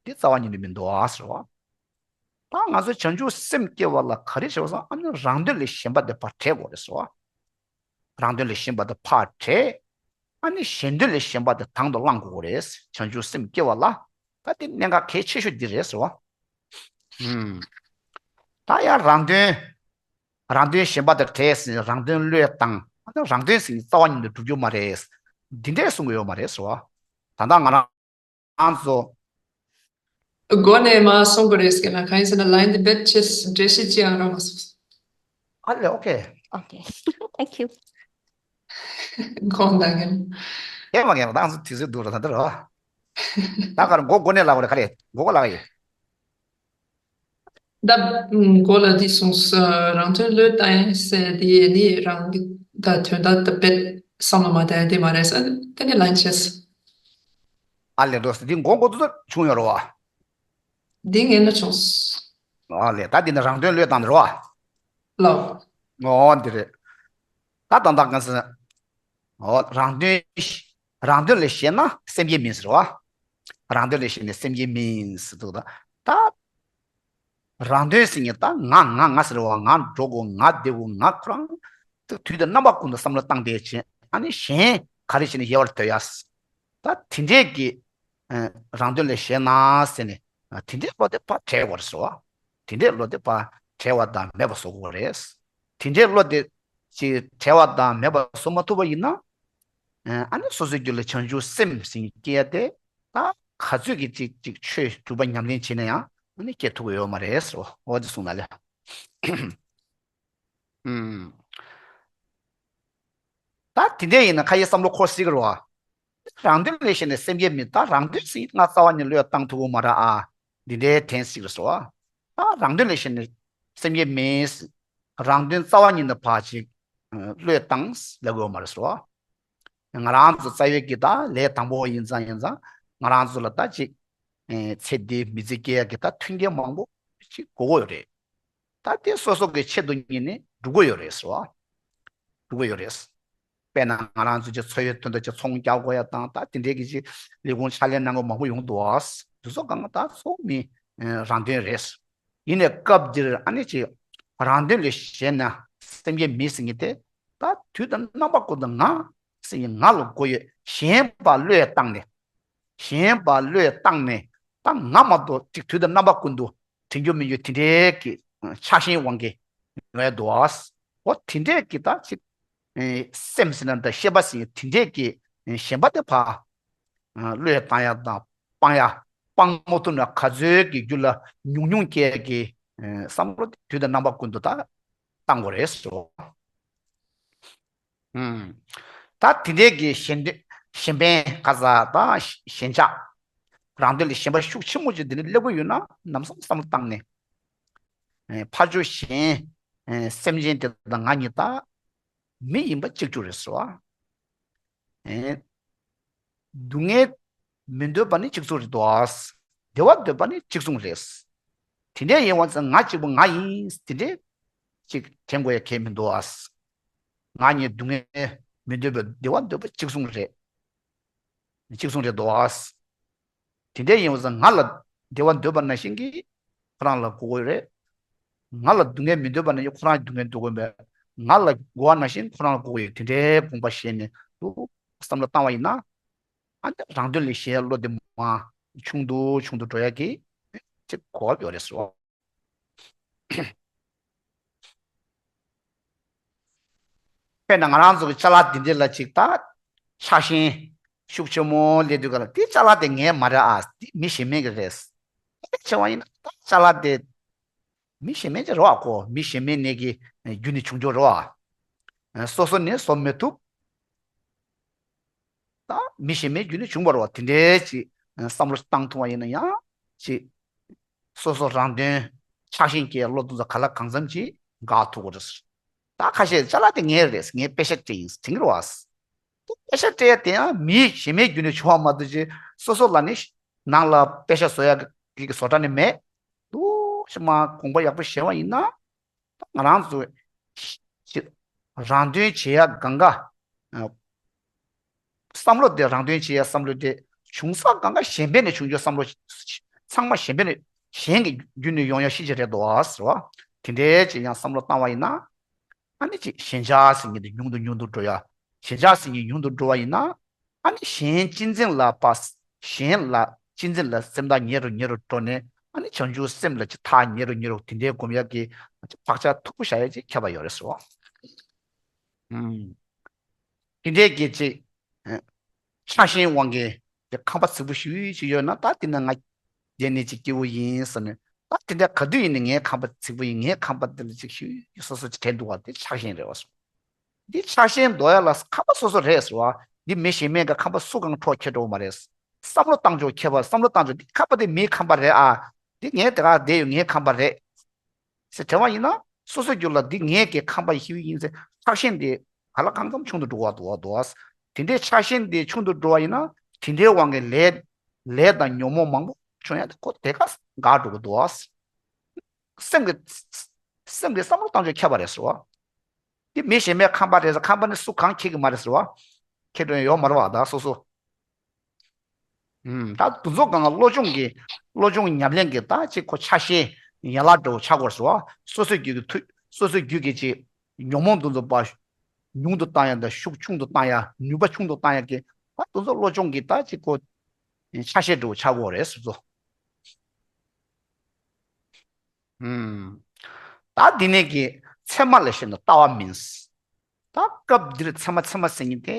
འདི་རྩ་བ་ཉིད་ནས་མི་འདུག་ཨ་ཟེར་བ། ད་ང་ཚོ་བྱང་ཆུབ་སེམས་སྐྱེ་བ་ལ་ག་རེ་བྱེད་པ་སང་ཨ་ནི་རང་དོན་ལས་གཞན་པ་དེ་ཕར་བྲལ་དགོས་རེད་ཟེར་བ། རང་དོན་ལས་གཞན་པ་དེ་ཕར་བྲལ། ཨ་ནི་གཞན་དོན་ལས་གཞན་པ་དེ་དང་དུ་བླང་དགོས་རེད། བྱང་ཆུབ་སེམས་སྐྱེ་བ་ལ་ད་དེ་གནད་འགག་གལ་ཆེ་ཤོས་འདི་རེད་ཟེར་བ། ད་ཡང་རང་དོན། རང་དོན་གཞན་པ་དང་བྲལ་ཟིན་རང་དོན་བློས་བཏང་། ཨ་ནི་རང་དོན་ཟིན་རྩ་བ་ཉིད་དུ་འགྲུབ་རྒྱུ་མ་རེད། འདི་འདྲས་གསུང་གི་ཡོད་མ་རེད་ཟེར་བ། ད་ལྟ་ང་རང་ཚོ། སྒོ་ནས་མ་གསུང་གི་རེད་ཟེར་ན་གང་ཡིན་ཟེར་ན་ལན་འདི་བེད་ཆེ་འགྲེལ་བཤད་ཅི་ཡང་རག་མ་སོང་། ཨ་ལེ་ཨོ་ཁེ། Okay. Thank you. དགོངས་དག་ཡིན། ཡེ་མ་ཡེ་མ་ད་ང་ཚོ་དུས་ཚོད་འདུག་ར་ད་འདི་རོ། ད་ག་རེ་མགོ་མགོ་ནས་ལབ་དགོས་རེད་ག་རེ་མགོ་མགོ་ལབ་ཡིན། ད་མགོ་ལ་འདི་གསུངས་སོ། རང་དོན་བློས་བཏང་ཟེར་འདི་ནི་རང་གི་ད་དོན་དག་ད་དཔེ་བསམ་བློ་མ་བཏང་ཡ་འདི་མ་རེད་ཟེར་དེ་ནི་ལན་ཆེ་སོ། ཨ་ལེ་འགྲོ་སོ་འདི་མགོ་མགོ་ཏུ་ཏུ་བྱུང་ཡོད་རེད་བ། འདི་ངས་ན་བྱུང་སོ། ཨ་ལེ་ད་འདི་ནི་རང་དོན་བློས་བཏང་འདི་རེད་བ། ལོ། ཨོ་འདི་རེད། ད་ད་ད་ག་ཟེར། ཨོ་རང་དོན། རང་དོན་ལས་གཞན་ན་སེམས་བསྐྱེད་མིན་ཟེར་བ། རང་དོན་ལས་གཞན་ནི་སེམས་བསྐྱེད་མིན་ཟེར་འདུག་ད། ད། རང་དོན་ཟེར་མཁན་ད་ང་ང་ང་ཟེར་བ་ང་འགྲོ་དགོས་ང་བདེ་དགོས་ང་ཁོ་རང་། དུས་དང་རྣམ་པ་ཀུན་ཏུ་བསམ་བློ་བཏང་བསྡད་བྱས་ཨ་ནི་གཞན་ག་རེ་བྱས་ནས་ཡལ་བར་དོར་ཡ། ད་དེ་འདྲས་ཀྱི་རང་དོན་ལས་གཞན་ན་ཟེར་ནས་དེ་འདྲས་བློ་དེ་ཕར་བྲལ་དགོས་རེད་ཟེར་བ། དེ་འདྲས་བློ་དེ་ཕར་བྲལ་བ་དང་མེད་པ་བཟོ་དགོས་རེད། དེ་འདྲས་བློ་དེ་ཅིག་བྲལ་བ་དང་མེད་པ་བཟོ་མ་ཐུབ་པ་ཡིན་ན། ཨ་ནི་སོ་སོའི་རྒྱུད་ལ་བྱང་ཆུབ་སེམས་ཟེར་མཁན་སྐྱེ་ཡ་དེ་ད་ག་ཚོད་ཀྱི་ཅིག་ཅིག་ཆོས་སྒྲུབ་པ་ཉམས་ལེན་བྱས་ན་ཡང་ཨ་ནི་སྐྱེ་ཐུབ་ཀྱི་ཡོད་མ་རེད་ཟེར་བ་འོ་དེ་གསུངས་ན་ལེ། ཨུམ། ད་དེ་འདྲས་ཡིན་ན་ཁ་ཡི་བསམ་བློ་འཁོར་སྲིད་ཀྱི་རེད་བ། རང་དོན་ལས་གཞན་ནས་སེམས་བསྐྱེད་མིན་ད་རང་དོན་ཟེར་ང་རྩ་བ་ནས་བློས་བཏང་ཐུབ་ཀྱི་མ་རེད་ཨ། འདི་འདྲའི་དྲན་སྲིད་ཀྱི་རེད་ཟེར་བ། ད་རང་དོན་ལས་གཞན་ནས་སེམས་བསྐྱེད་མིན། རང་དོན་རྩ་བ་ཉིད་ནས་ཕར་ཅིག་བློས་བཏང་ལབ་དགོས་མ་རེད་ཟེར་བ། ང་རང་ཚོ་རྩ་བའི་གི་ད་ལས་དང་པོ་ཡིན་ཙང་ཡིན་ཙང་ང་རང་ཚོ་ལ་ད་ཅིག་ཚེ་འདིའི་མི་ཚེ་སྐྱེལ་ཡ་གི་ད་མཐུན་རྐྱེན་མང་པོ་ཅིག་དགོས་ཀྱི་ཡོད་རེད། ད་དེ་སོ་སོ་གི་ཆེད་དུ་གཉེར་ནས་སྒྲུབ་ཀྱི་ཡོད་རེད་ཟེར་བ། སྒྲུབ་ཀྱི་ཡོད་རེད། དཔེར་ན་ང་རང་ཚོ་ཅིག་འཚོ་བའི་དོན་དུ་ཅིག་ཚོང་རྒྱག་དགོས་ཡ་དང་ད་དེ་འདྲའི་གི་ཅིག་ལས་ཁུངས་ཕྱག་ལས་གནང་དགོས་མང་པོ་ཡོང་འདུག་བ། དེ་ཚོ་གང་ག་ད་ཚོགས་མི་རང་དོན་རེད། ཡིན་ནའི་སྐབས་འདིར་ཨ་ནི་ཅིག་རང་དོན་ལས་གཞན་ན་སེམས་བསྐྱེད་མིན་ཟེར་མཁན་དེ་ད་དུས་དང་རྣམ་པ་ཀུན་ཏུ་ང་ཟེར་མཁན་ང་ལ་དགོས་ཡོད་གཞན་པ་བློས་བཏང་ནས་གཞན་པ་བློས་བཏང་ནས་ ད་ང་མ་གཏོགས་ཅིག་དུས་དང་རྣམ་པ་ཀུན་ཏུ་དྲན་རྒྱུ་མེད་རྒྱུ་དེ་འདྲའི་གི་ཆགས་ཞེན་དབང་གིས་ཡོང་ཡ་འདུག་ཨ། འོ་དེ་འདྲའི་གི་ད་ཅིག་སེམས་ཟེར་ན་འདྲ། ཤེས་པ་ཟེར་ཡ་དེ་འདྲའི་གི་ཞེན་པ་དེ་ཕར་བློས་བཏང་ཡ་དང་སྤང་ཡ། སྤང་མ་ཐུབ་ན་ག་ཚོད་ཀྱི་རྒྱུ་ལ་ཉུང་ཉུང་སྐྱེ་གི་བསམ་བློ་དེ་དུས་དང་རྣམ་པ་ཀུན་ཏུ་ད་བཏང་དགོས་རེད་ཟེར། ཨུམ། ད་དེ་འདྲའི་གི་ཞེན་ཞེན་པའི་ག་ས་དང་ཞེན་ཆགས། རང་དོན་ལ་ཞེན་པ་ཤུགས་ཆེན་པོ་ཅིག་དེ་འདྲ་སླེབས་ཀྱི་ཡོད་ན་ལམ་སང་བསམ་བློ་བཏང་ནས། ཕར་ཕྱོགས་གཞན་སེམས་ཅན་དེ་དང་ང་གཉིས་ད་མི་ཡིན་པ་གཅིག་གྱུར་རེད་ཟེར་བ། ཨེ། སྡུག་བསྔལ་མི་འདོད་པ་ནི་གཅིག་མཚུངས་རེད་དོ། བདེ་བ་འདོད་པ་ནི་གཅིག་མཚུངས་རེད། དེ་འདྲ་ཡིན་བ་ཙང་ང་གཅིག་པུ་ང་ཡིན་དེ་འདྲ་ཅིག་དྲན་དགོས་ཡ་གལ་མི་འདུག་ཨ། ང་གཉིས་སྡུག་བསྔལ་མི་འདོད་པའི་བདེ་བ་འདོད་པ་གཅིག་མཚུངས་རེད། གཅིག་མཚུངས་རེད་དོ། དེ་འདྲ་ཡིན་བ་ཙང་ང་ལ་བདེ་བ་འདོད་པ་ནང་བཞིན་གྱིས་ཁོ་རང་ལ་དགོས་ཀྱི་རེད། ང་ལ་སྡུག་བསྔལ་མི་འདོད་པ་ནང་བཞིན་ཁོ་རང་སྡུག་བསྔལ་འདོད་དགོས་པས། ང་ལ་དགོས་པ་ནང་བཞིན་ཁོ་རང་ལ་དགོས་ཀྱི་ཡོད། དེ་འདྲའི་དགོངས་པ་བཞེས་ནས་འདུག་བསམ་བློ་བཏང་བ་ཡིན་ན། ཨ་ནི་རང་དོན་ལ་ཞེན་ཡ་བློ་དེ་མར་ཆུང་དུ་ཆུང་དུ་འགྲོ་ཡ་གི་ཅིག་གོ་སྐབས་ཡོད་རེད་ཟེར་བ། དཔེར་ན་ང་རང་ཚོ་གི་ཅ་ལག་འདི་འདྲ་ལ་ཅིག་ད་ཆགས་ཞེན་ཤུགས་ཆེན་མོ་སླེབས་དུས་ག་ལ་དེ་ཅ་ལག་དེ་ངའི་མ་རེད་ཨ། དེ་མི་གཞན་མའི་གི་རེད། དེ་བྱས་པ་ཡིན་ན་ད་ཅ་ལག་དེ་མི་གཞན་མའི་ཅིག་རེད་བ། ཁོ་མི་གཞན་མའི་ནས་ཀྱི་རྒྱུ་ནས་བྱུང་རྒྱུ་རེད་བ། སོ་སོ་ནས་བཟོ་མི་ཐུབ། ད་མི་གཞན་མའི་རྒྱུ་ནས་བྱུང་བ་རེད་བ། དེ་འདྲའི་ཅིག་བསམ་བློ་བཏང་ཐུབ་པ་ཡིན་ན་ཡང་ཅིག་སོ་སོ་རང་དོན་ཆགས་ཞེན་སྐྱེ་བློ་གཏོང་ས་ག་ལ་གང་འཚམ་ཅིག་འགག་ཐུབ་ཀྱི་རེད། ད་ཁ་ཤས་ཅ་ལག་དེ་ངའི་རེད། ངས་པེ་ཤ་སྤྲད་ཡིན་དྲན་གྱི་རེད་བ། དེ་པེ་ཤ་སྤྲད་ཡ་དེ་ཡང་མི་གཞན་མའི་རྒྱུ་ནས་བྱུང་བ་མ་གཏོགས་ཅིག་སོ་སོ་ལ་ནི་ནང་ལ་པེ་ཤ་བཟོ་ཡ་གི་བཟོ་གྲྭ་ནི་མེད། འདུག་ཤི་མ་དགོངས་པ་ཡག་པོ་བཞེས་པ་ཡིན་ན། ང་རང་ཚོ་ཅིག་རང་དོན་བྱེད་ཡ་གང་ག་བསམ་བློ་དེ་རང་དོན་བྱེད་ཡ་བསམ་བློ་དེ་བྱུང་ས་གང་ག་གཞན་ཕན་ནས་བྱུང་རྒྱུ་བསམ་བློ་ཚང་མ་གཞན་ཕན་ནས་གཞན་གྱི་རྒྱུ་ནས་ཡོང་ཡ་ཤེས་ཀྱི་རེད་དོ་ཟེར་བ། དེ་འདྲའི་ཅིག་ཡང་བསམ་བློ་བཏང་བ་ཡིན་ན། ཨ་ནི་ཅིག་ཞེན་ཆགས་ཟེར་མཁན་དེ་ཉུང་དུ་ཉུང་དུ་འགྲོ་ཡ། ཞེན་ཆགས་ཟེར་མཁན་ཉུང་དུ་འགྲོ་བ་ཡིན་ན། ཨ་ནི་གཞན་གཅེས་འཛིན་ལ་པ། གཞན་ལ་གཅེས་འཛིན་ལ་སེམས་ཐག་ཉེ་རུ་ཉེ་རུ་འགྲོ་ནས། ཨ་ནི་བྱང་ཆུབ་སེམས་ལ་ཅིག་ཐག་ཉེ་རུ་ཉེ་རུ་དེ་འདྲའི་སྒོམ་ཡག་གི་བག་ཆགས་མཐུག་པོ་བཞག་ཡག་ཅིག་ཁྱད་པར་ཡོད་རེད་ཟེར་བ། ཨུམ། དེ་འདྲའི་གི་ཅིག་ཆགས་ཞེན་དབང་གིས་དེ་ཁང་པ་རྫིག་པོ་ཞིག་ཅིག་ཡོད་ན། ད་དེ་ན་ང་བསྡད་ནས་ཅིག་སྐྱིད་པོ་ཡིན་བསམ་ནས། ད་དེ་འདྲ་ག་དུས་ཡིན་ནའི་ངའི་ཁང་པ་རྫིག་པོ་ཡིན། ངའི་ཁང་པ་འདི་ལ་ཅིག་ཞུ་སོ་སོ་ཅིག་དྲན་འདུག་བ། དེ་ཆགས་ཞེན་རེད་བ་སོ། འདི་ཆགས་ཞེན་འདོར་ཡ་ལ་ཁང་པ་སོ་སོ་རེད་ཟེར་བ། འདི་མི་གཞན་མའི་གི་ཁང་པ་སུ་གང་འཕྲོག་ཁྱེར་འགྲོ་མ་རེད། བསམ་བློ་བཏང་ཆོག་ཁྱད་པར། བསམ་བློ་བཏང་ཆོག་འདི་ཁང་པ་འདི་མིའི་ཁང་པ་རེད་ཨ། འདི་ངས་དེ་ག་བསྡད་ཡོད། ངའི་ཁང་པ་རེད་ཟེར་དྲན་བ་ཡིན་ན། སོ་སོའི་རྒྱུད་ལ་འདི་ངའི་གི་ཁང་པ་ཞིག་ཡིན་ཟེར་ཆགས་ཞེན་དེ་ག་ལ་གང་འཚམ་ཆུང་དུ་འགྲོ་བ་འདུག་བ་འདུག་བ། དེ་འདྲའི་ཆགས་ཞེན་དེ་ཆུང་དུ་འགྲོ་བ་ཡིན་ན། དེ་འདྲའི་དབང་གིས་ལས་ལས་དང་ཉོན་མོངས་མང་པོ་བྱུང་ཡ་དེ་ཁོ་དེ་ག་འགག་འགྲོ་གི་འདུག་བ། སེམས་ཀྱི་སེམས་ཀྱི་བསམ་བློ་བཏང་ཆོག་ཁྱད་པར་རེད་ཟེར་བ། འདི་མི་གཞན་མའི་ཁང་པ་རེད་ཟེར། ཁང་པ་ནི་སུ་གང་ཁྱེར་གི་མ་རེད་ཟེར་བ། ཁྱེར་འགྲོ་ཡ་ཡོད་མ་རེད་བ། ད་སོ་སོ། ཨུམ། ད་དེ་ཚོ་གང་ག་བློ་སྦྱོང་གི་བློ་སྦྱོང་ཉམས་ལེན་གྱི་ད་ཅིག་ཁོ་ཆགས་ཞེན་ཡན་ལག་འདྲ་བོ་ཆགས་དགོས་ཟེར་བ། སོ་སོའི་རྒྱུད་ཀྱི་མཐུ། སོ་སོའི་རྒྱུད་ཀྱི་ཅིག་ཉོན་མོངས་དེ་ཚོ་པ་ཉུང་དུ་བཏང་ཡ་དང་ཤུགས་ཆུང་དུ་བཏང་ཡ། ནུས་པ་ཆུང་དུ་བཏང་ཡ་གི་ད་དེ་ཚོ་བློ་སྦྱོང་གི་ད་ཅིག་ཁོ་ཆགས་ཞེན་འདྲ་བོ་ཆགས་དགོས་རེད་ཟེར་ཚོ། ཨུམ། ད་འདི་ནས་ཀྱི་མཚན་མ་ལ་ཞེན་ན་ལྟ་བ་མིན། ད་སྐབས་འདིར་མཚན་མ་མཚན་མ་ཟེར་མཁན་དེ་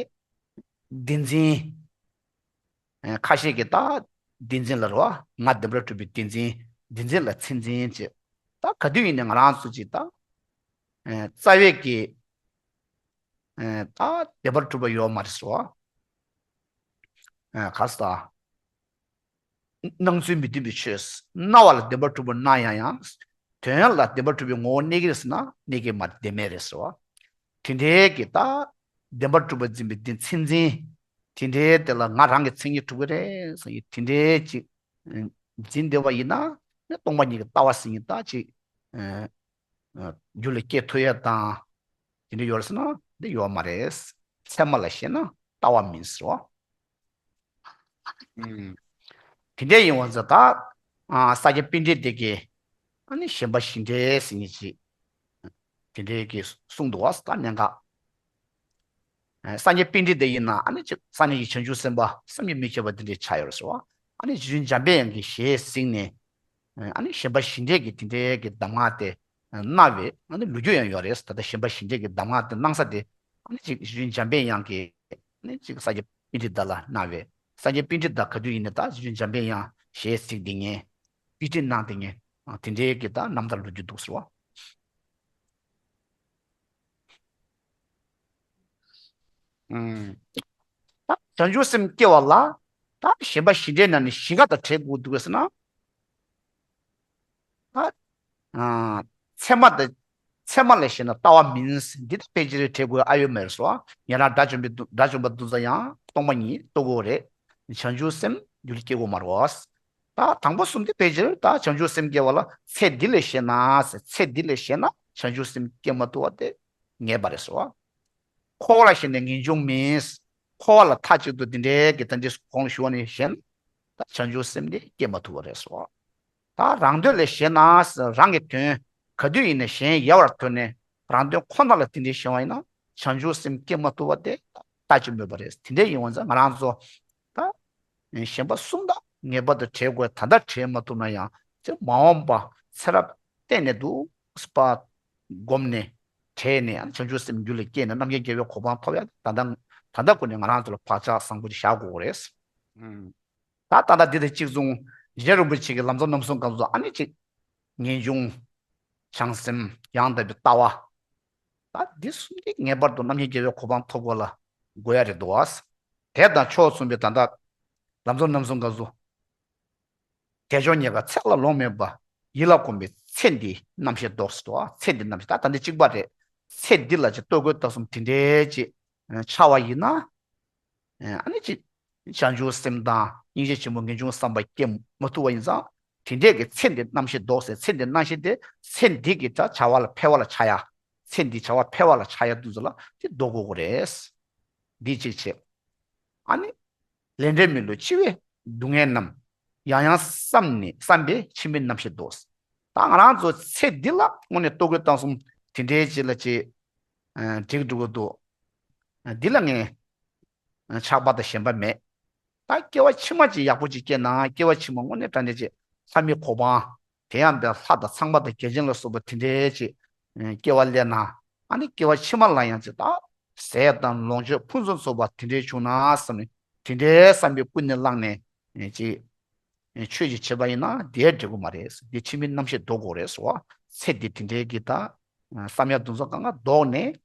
བདེན་འཛིན། ཨེ། ཁ་ཤས་ཀྱིས་ད་བདེན་འཛིན་ལ་རེད་བ། ང་བདེན་པར་གྲུབ་པའི་བདེན་འཛིན། བདེན་འཛིན་ལ་མཚན་འཛིན་བྱེད། ད་ག་དུས་ཡིན་ནའི་ང་རང་ཚོ་ཅིག་ད་ཨེ་རྩ་བའི་གི་ཨེ་ད་བདེན་པར་གྲུབ་པ་ཡོད་མ་རེད་ཟེར་བ། ཨེ་ག་ས་ད། སྣང་ཚུལ་མི་མཐུན་པའི་ཆོས། སྣང་བ་ལ་བདེན་པར་གྲུབ་པར་སྣང་ཡང་ཡང་། དོན་ལ་བདེན་པར་གྲུབ་པའི་ངོ་བོ་གནས་ཀྱི་རེད་ཟེར་ན་གནས་ཀྱི་མ་རེད། བདེན་མེད་རེད་ཟེར་བ། དེ་འདྲའི་གི་ད་བདེན་པར་གྲུབ་པར་འཛིན་པའི་དེ་མཚན་འཛིན། དེ་འདྲའི་དེ་ལ་ང་རང་གི་མཚན་ཉིད་གྲུབ་ཀྱི་རེད་ཟེར་ཡི་དེ་འདྲའི་ཅིག་འཛིན་བསྡད་པ་ཡིན་ན་ནི་སྟོང་པ་ཉིད་ཀྱི་ལྟ་བ་ཟེར་མཁན་ད་ཅིག་རྒྱུད་ལ་སྐྱེ་ཐུབ་ཡ་དང་། དེ་འདྲ་ཡོད་རེད་ཟེར་ན་འདི་ཡོད་མ་རེད། ཚད་མ་ལ་ཞེན་ན་ལྟ་བ་མིན་ཟེར་བ། ཨུམ། དེ་འདྲ་ཡིན་བ་ཟེར་ད། ཨ་ས་སྐྱ་པཎྜི་ཏ་དེ་གིས་ཨ་ནི་ཞེན་པ་གཞི་འབྲས་ཟེར་མཁན་ཅིག་དེ་འདྲའི་གི་གསུངས་འདུག་བ། ད་གནད་འགག་ཨ་ས་སྐྱ་པཎྜི་ཏ་ཡིན་ན་ཨ་ནི་ཅིག་སངས་རྒྱས་ཀྱི་བྱང་ཆུབ་སེམས་དཔའ་བསམ་གྱིས་མི་ཁྱབ་པ་དེ་འདྲའི་ཆགས་ཡོད་རེད་ཟེར་བ། ཨ་ནི་རྗེ་བཙུན་འཇམ་པའི་དབྱངས་ཀྱི་ཞལ་གཟིགས་ནས། ཨ་ནི་ཞེན་པ་གཞི་འབྲས་ཀྱི་དེ་འདྲའི་གི་གདམས་ངག་དེ་གནང་བའི་ཨ་ནི་ལོ་རྒྱུས་ཡང་ཡོད་རེད། ད་ལྟ་ཞེན་པ་གཞི་འབྲས་ཀྱི་གདམས་ངག་དེ་གནང་ས་དེ། ཨ་ནི་ཅིག་རྗེ་བཙུན་འཇམ་པའི་དབྱངས་ཀྱིས་ཨ་ནི་ཅིག་ས་སྐྱ་པཎྜི་ཏ་ལ་གནང་བའི། ས་སྐྱ་པཎྜི་ཏ་ག་དུས་ཡིན་ནའི་ད་རྗེ་བཙུན་འཇམ་པའི་དབྱངས་ཞལ་གཟིགས་བསྡད་མཁན། དཔེ་ཁྲིད་གནང་བསྡད་མཁན། ཨ་དེ་འདྲའི་གི་ད་རྣམ་ཐར་ལོ་རྒྱུས་འདུག་ཟེར་བ། ཨུམ། ད་བྱང་ཆུབ་སེམས་སྐྱེ་བ་ལ། ད་ཞེན་པ་གཞི་འབྲས་ནང་ནས་གཞི་ག་དང་བྲལ་དགོས་འདུག་ཟེར་ན། ད། ཨ། ཚད་མ་དང་། ཚད་མ་ལ་ཞེན་ན་ལྟ་བ་མིན། འདི་ལྟ་ཕལ་ཆེར་བྲལ་དགོས་ཨ་ཡོད་མེད་སོ། ཉན་རང་དགྲ་བཅོམ་པའི་དགྲ་བཅོམ་པ་འདུག་ས་ཡང་སྟོང་པ་ཉིད་རྟོགས་དགོས་རེད། བྱང་ཆུབ་སེམས་རྒྱུད་ལ་སྐྱེ་དགོས་མ་རེད། ད་དང་པོ་གསུམ་དེ་ཕལ་ཆེར་ད་བྱང་ཆུབ་སེམས་སྐྱེ་བ་ལ་ཚེ་འདི་ལ་ཞེན་ན་ཟེར། ཚེ་འདི་ལ་ཞེན་ན་བྱང་ཆུབ་སེམས་སྐྱེ་མ་ཐུབ་པ་དེ་ངེས་པ་རེད་ཟེར་བ། འཁོར་བ་ལ་ཞེན་ནས་ངེས་འབྱུང་མིན། འཁོར་བ་ལ་མཐའ་གཅིག་ཏུ་འདི་འདྲའི་གི་ད་འདི་གོང་ཞུ་བ་ནས་ཞེན་ད་བྱང་ཆུབ་སེམས་དེ་སྐྱེ་མ་ཐུབ་པ་རེད་ཟེར་བ། ད་རང་དོན་ལ་ཞེན་ན་ཟེར། རང་གི་དོན་ག་དུས་ཡིན་ན་གཞན་ཡལ་བར་དོར་ནས་རང་དོན་ཁོ་ན་ལ་དེ་འདྲའི་ཞེན་པ་ཡིན་ན་བྱང་ཆུབ་སེམས་སྐྱེ་མ་ཐུབ་པ་དེ་ལྟ་ཅི་སྨོས་པ་རེད། དེ་འདྲའི་ཡིན་པ་ཙང་ང་རང་ཚོ་ད་ཞེན་པ་གསུམ་དང་ངེས་པར་དུ་བྲལ་དགོས། ད་ལྟ་བྲལ་མ་ཐུབ་ན་ཡང་ཅིག་མ་འོངས་པ་ཚེ་རབས་གཏན་ནས་འདུག་པ་བསྒོམས་ནས་བྲལ་ནས་བྱང་ཆུབ་སེམས་རྒྱུད་ལ་སྐྱེས་ནས་རྣམ་མཁྱེན་རྒྱལ་བའི་གོ་འཕང་ཐོབ་ཡ་ད་ལྟ་ད་ལྟ་ཀུན་ནས་ང་རང་ཚོ་ལ་བག་ཆགས་བཟང་པོ་ཅིག་བཞག་དགོས་རེད། ཨུམ། ད་ད་ལྟ་འདི་དང་གཅིག་མཚུངས་རྗེ་རིན་པོ་ཆེ་གི་ལམ་གཙོ་རྣམ་གསུམ་སྐབས་སུ་ཨ་ནི་གཅིག་ངེས་འབྱུང་། བྱང་སེམས། ཡང་དག་པའི་ལྟ་བ། ད་འདི་གསུམ་གྱིས་ངེས་པར་དུ་རྣམ་མཁྱེན་རྒྱལ་བའི་གོ་འཕང་ཐོབ་དགོས་ལ་དགོས་ཡ་རེད་འདུག་བ། དེ་དང་ཕྱོགས་མཚུངས་པའི་ད་ལྟ་ལམ་གཙོ་རྣམ་གསུམ་སྐབས་སུ། དལ་འབྱོར་རྙེད་དཀའ་ཚེ་ལ་ལོང་མེད་པ། ཡིད་ལ་གོམས་པའི་ཚེ་འདིའི་རྣམ་ཤེས་ལྡོག་ཟེར་འདུག་བ། ཚེ་འདིའི་རྣམ་ཤེས་ད་ད་འདི་གཅིག་པ་རེད། ཚེ་འདི་ལ་ཅིག་ལྟོ་གོས་ལྟ་གསུམ་དེ་འདྲའི་ཅིག་འཆར་བ་ཡིན་ན། ཨ་ནི་ཅིག་བྱང་ཆུབ་སེམས་དང་སྙིང་རྗེ་ཆེན་པོ་ངེས་འབྱུང་བསམ་པ་སྐྱེ་མ་ཐུབ་པ་ཡིན་ཙང་། དེ་འདྲས་ཀྱི་ཚེ་འདི་རྣམ་ཤེས་ལྡོག་ཟེར། ཚེ་འདི་རྣམ་ཤེས་དེ་ཚེ་འདི་གི་ད་བྱ་བ་ལ་འཕེལ་བ་ལ་ཆགས་ཡ། ཚེ་འདི་བྱ་བ་འཕེལ་བ་ལ་ཆགས་ཡ་དུས་ཚོད་ལ་དེ་ལྡོག་དགོས་ཀྱི་རེད། འདི་གཅིག་བྱས། ཨ་ནི། ལས་འབྲས་མི་བསླུ་འཆི་བའི་སྡུག་བསྔལ་རྣམས། ཡང་ཡང་བསམ་ནས་བསམ་པས་འཆི་མེད་རྣམ་ཤེས་ལྡོག་ད་ང་རང་ཚོ་ཚེ་འདི་ལ་དངོས་གནས་ལྟོ་གོས་ལྟ་གསུམ་དེ་འདྲའི་ཅིག་ལ་ཅིག་འགྲིག་འགྲོ་གི་འདུག་འདི་ལ་ངས་ཆགས་པ་དང་ཞེན་པ་མེད། ད་སྐྱེ་བ་ཕྱི་མ་ཅིག་ཡག་པོ་ཅིག་སྐྱེས་ན་སྐྱེ་བ་ཕྱི་མ་དངོས་གནས་དྲང་གནས་ཅིག་ལྷ་མིའི་གོ་འཕང་། དེ་ཡང་དེ་ལྷ་དང་ཚངས་པ་དང་བརྒྱ་བྱིན་ལ་སོགས་པ་དེ་འདྲའི་ཅིག་སྐྱེ་བ་སླེབས་ན། ཨ་ནི་སྐྱེ་བ་ཕྱི་མ་ལ་ཡང་ཅིག་ད་ཟས་དང་ལོངས་སྤྱོད་ཕུན་སུམ་ཚོགས་པ་དེ་འདྲའི་བྱུང་ན་བསམ་ནས་དེ་འདྲའི་བསམ་པའི་ཀུན་ནས་བསླངས་ནས་ཅིག་ཆོས་ཅིག་བྱེད་པ་ཡིན་ན་དེ་འགྲིག་གི་མ་རེད། དེ་འཆི་མེད་རྣམ་ཤེས་ལྡོག་དགོས་རེད་ཟེར་བ། ཚེ་འདི་དེ་འདྲའི་གི་ད་བསམ་ཡ་དེ་ཚོ་གང་ག་ལྡོག་ནས།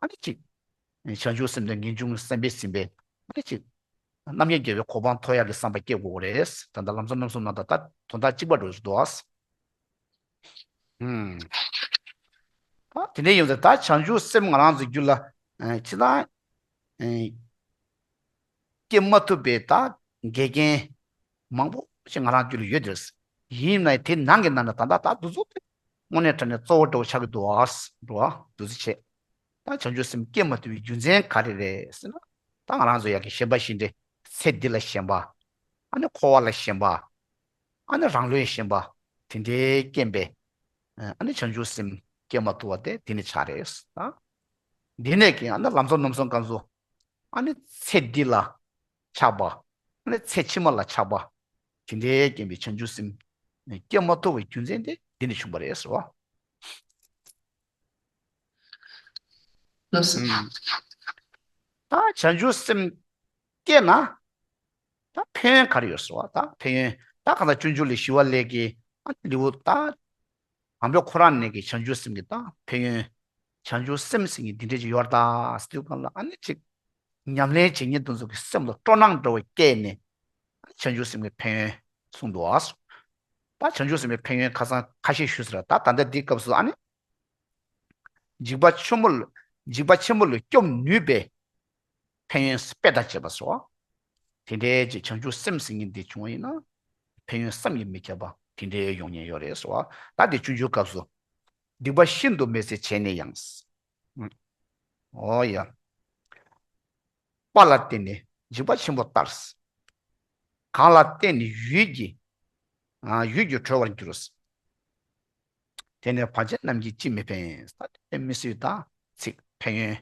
ཨ་ནི་ཅིག་བྱང་ཆུབ་སེམས་དང་ངེས་འབྱུང་སེམས་དཔའི་སེམས་དཔའི་ཨ་ནི་ཅིག་རྣམ་མཁྱེན་རྒྱལ་བའི་གོ་འཕང་ཐོབ་ཡག་གི་བསམ་པ་སྐྱེ་དགོས་རེད། ད་ལྟ་ལམ་གཙོ་རྣམ་གསུམ་ནང་དང་ད་དོན་དག་གཅིག་པ་འགྲོ་བཞིན་འདུག་ཨ། ཨུམ། ད་དེ་འདྲ་ཡིན་ཙང་ད་བྱང་ཆུབ་སེམས་ང་རང་ཚོའི་རྒྱུད་ལ་ཨ་ཅི་ལ་ཨ་སྐྱེ་མ་ཐུབ་པའི་ད་འགལ་རྐྱེན་མང་པོ་ཞིག་ང་རང་རྒྱུད་ལ་ཡོད་རེད། ཡིན་ན་དེ་ནང་གི་ནང་ན་ད་ད་ད་དུ་ཚོད་དེ་དངོས་གནས་དྲང་གནས་གཙོ་བོ་འདྲ་བོ་ཆགས་ཀྱི་འདུག་ཨ། འགྲོ་ཨ་དུ་ཚོད་བྱེད། ད་བྱང་ཆུབ་སེམས་སྐྱེ་མ་ཐུབ་པའི་རྒྱུ་མཚན་ག་རེ་རེད་ཟེར་ན། ད་ང་རང་ཚོ་ཡ་གི་ཞེན་པ་གཞི་འབྲས་ཚེ་འདི་ལ་ཞེན་པ། ཨ་ནི་འཁོར་བ་ལ་ཞེན་པ། ཨ་ནི་རང་བློའི་ཞེན་པ། དེ་འདྲའི་རྐྱེན་པས་ཨ་ནི་བྱང་ཆུབ་སེམས་སྐྱེ་མ་ཐུབ་པ་དེ་དེ་ནི་ཆགས་རེད་ད། འདི་ནས་ཀྱང་ཨ་ནི་ལམ་གཙོ་རྣམ་གསུམ་སྐབས་སུ་ཨ་ནི་ཚེ་འདི་ལ་ཆགས་པ། ཨ་ནི་ཚེ་ཕྱི་མ་ལ་ཆགས་པ། དེ་འདྲའི་རྐྱེན་པས་བྱང་ཆུབ་སེམས་སྐྱེ་མ་ཐུབ་པའི་རྒྱུ་མཚན་དེ་འདི་ནས་བྱུང་བ་རེད་ཟེར་བ། ལགས་སོ། ད་བྱང་ཆུབ་སེམས་སྐྱེས་ན་ད་ཕན་ཡོན་ག་རེ་ཡོད་ཟེར་བ། ད་ཕན་ཡོན་ད་གང་ལྟར་སྤྱོད་འཇུག་ལས་ཞི་བ་ལྷས་ཀྱི་ཨ་ནི་ལེའུ་ད་དང་པོ་ཁོ་རང་ནས་ཀྱི་བྱང་ཆུབ་སེམས་ཀྱི་ད་ཕན་ཡོན། བྱང་ཆུབ་སེམས་ཟེར་མཁན་འདི་འདྲ་ཅིག་ཡོད་ད་ཟེར་དུས་གང་ལ་ཨ་ནི་ཅིག་ཉམས་ལེན་བྱེད་མཁན་དེ་ཚོ་གི་སེམས་ལ་སྤྲོ་སྣང་འདྲ་བོ་སྐྱེས་ནས་བྱང་ཆུབ་སེམས་ཀྱི་ཕན་ཡོན་གསུངས་འདུག་ཨ། ད་བྱང་ཆུབ་སེམས་ཀྱི་ཕན་ཡོན་ཁ་སང་ཁ་ཤས་ཞུས་ཟེར། ད་ད་ལྟ་འདིའི་སྐབས་སུ་ཨ་ནི། འཇིགས་པ་ཆེན་པོ་ལ་འཇིགས་པ་ཆེན་པོ་ལ་སྐྱོབ་ནུས་པའི་ཕན་ཡོན་དཔེ་དང་བཅས་པ་སོགས། དེ་འདྲའི་ཅིག་བྱང་ཆུབ་སེམས་ཟེར་མཁན་འདི་བྱུང་བ་ཡིན་ན། ཕན་ཡོན་བསམ་གྱིས་མི་ཁྱབ་པ་དེ་འདྲའི་ཡོང་ཉེན་ཡོད་རེད་ཟེར་བ། ད་དེ་སྤྱོད་འཇུག་སྐབས་སུ། སྡིག་པ་ཤིན་ཏུ་མི་བཟད་བྱས་ནས་ཡང་། ཨོ་ཡ། དཔའ་ལ་བརྟེན་ནས་འཇིགས་པ་ཆེན་པོ་ལྟར། གང་ལ་བརྟེན་ནས་ཡུད་ཀྱིས། ཨ་ཡུད་ཀྱིས་གྲོལ་བར་འགྱུར། དེ་ནས་བར་ཆད་རྣམས་ཀྱིས་ཅིས་མི་ཕན། ད་དེ་མི་སྲིད་ད་ཚིག་ཕན་ཡོན།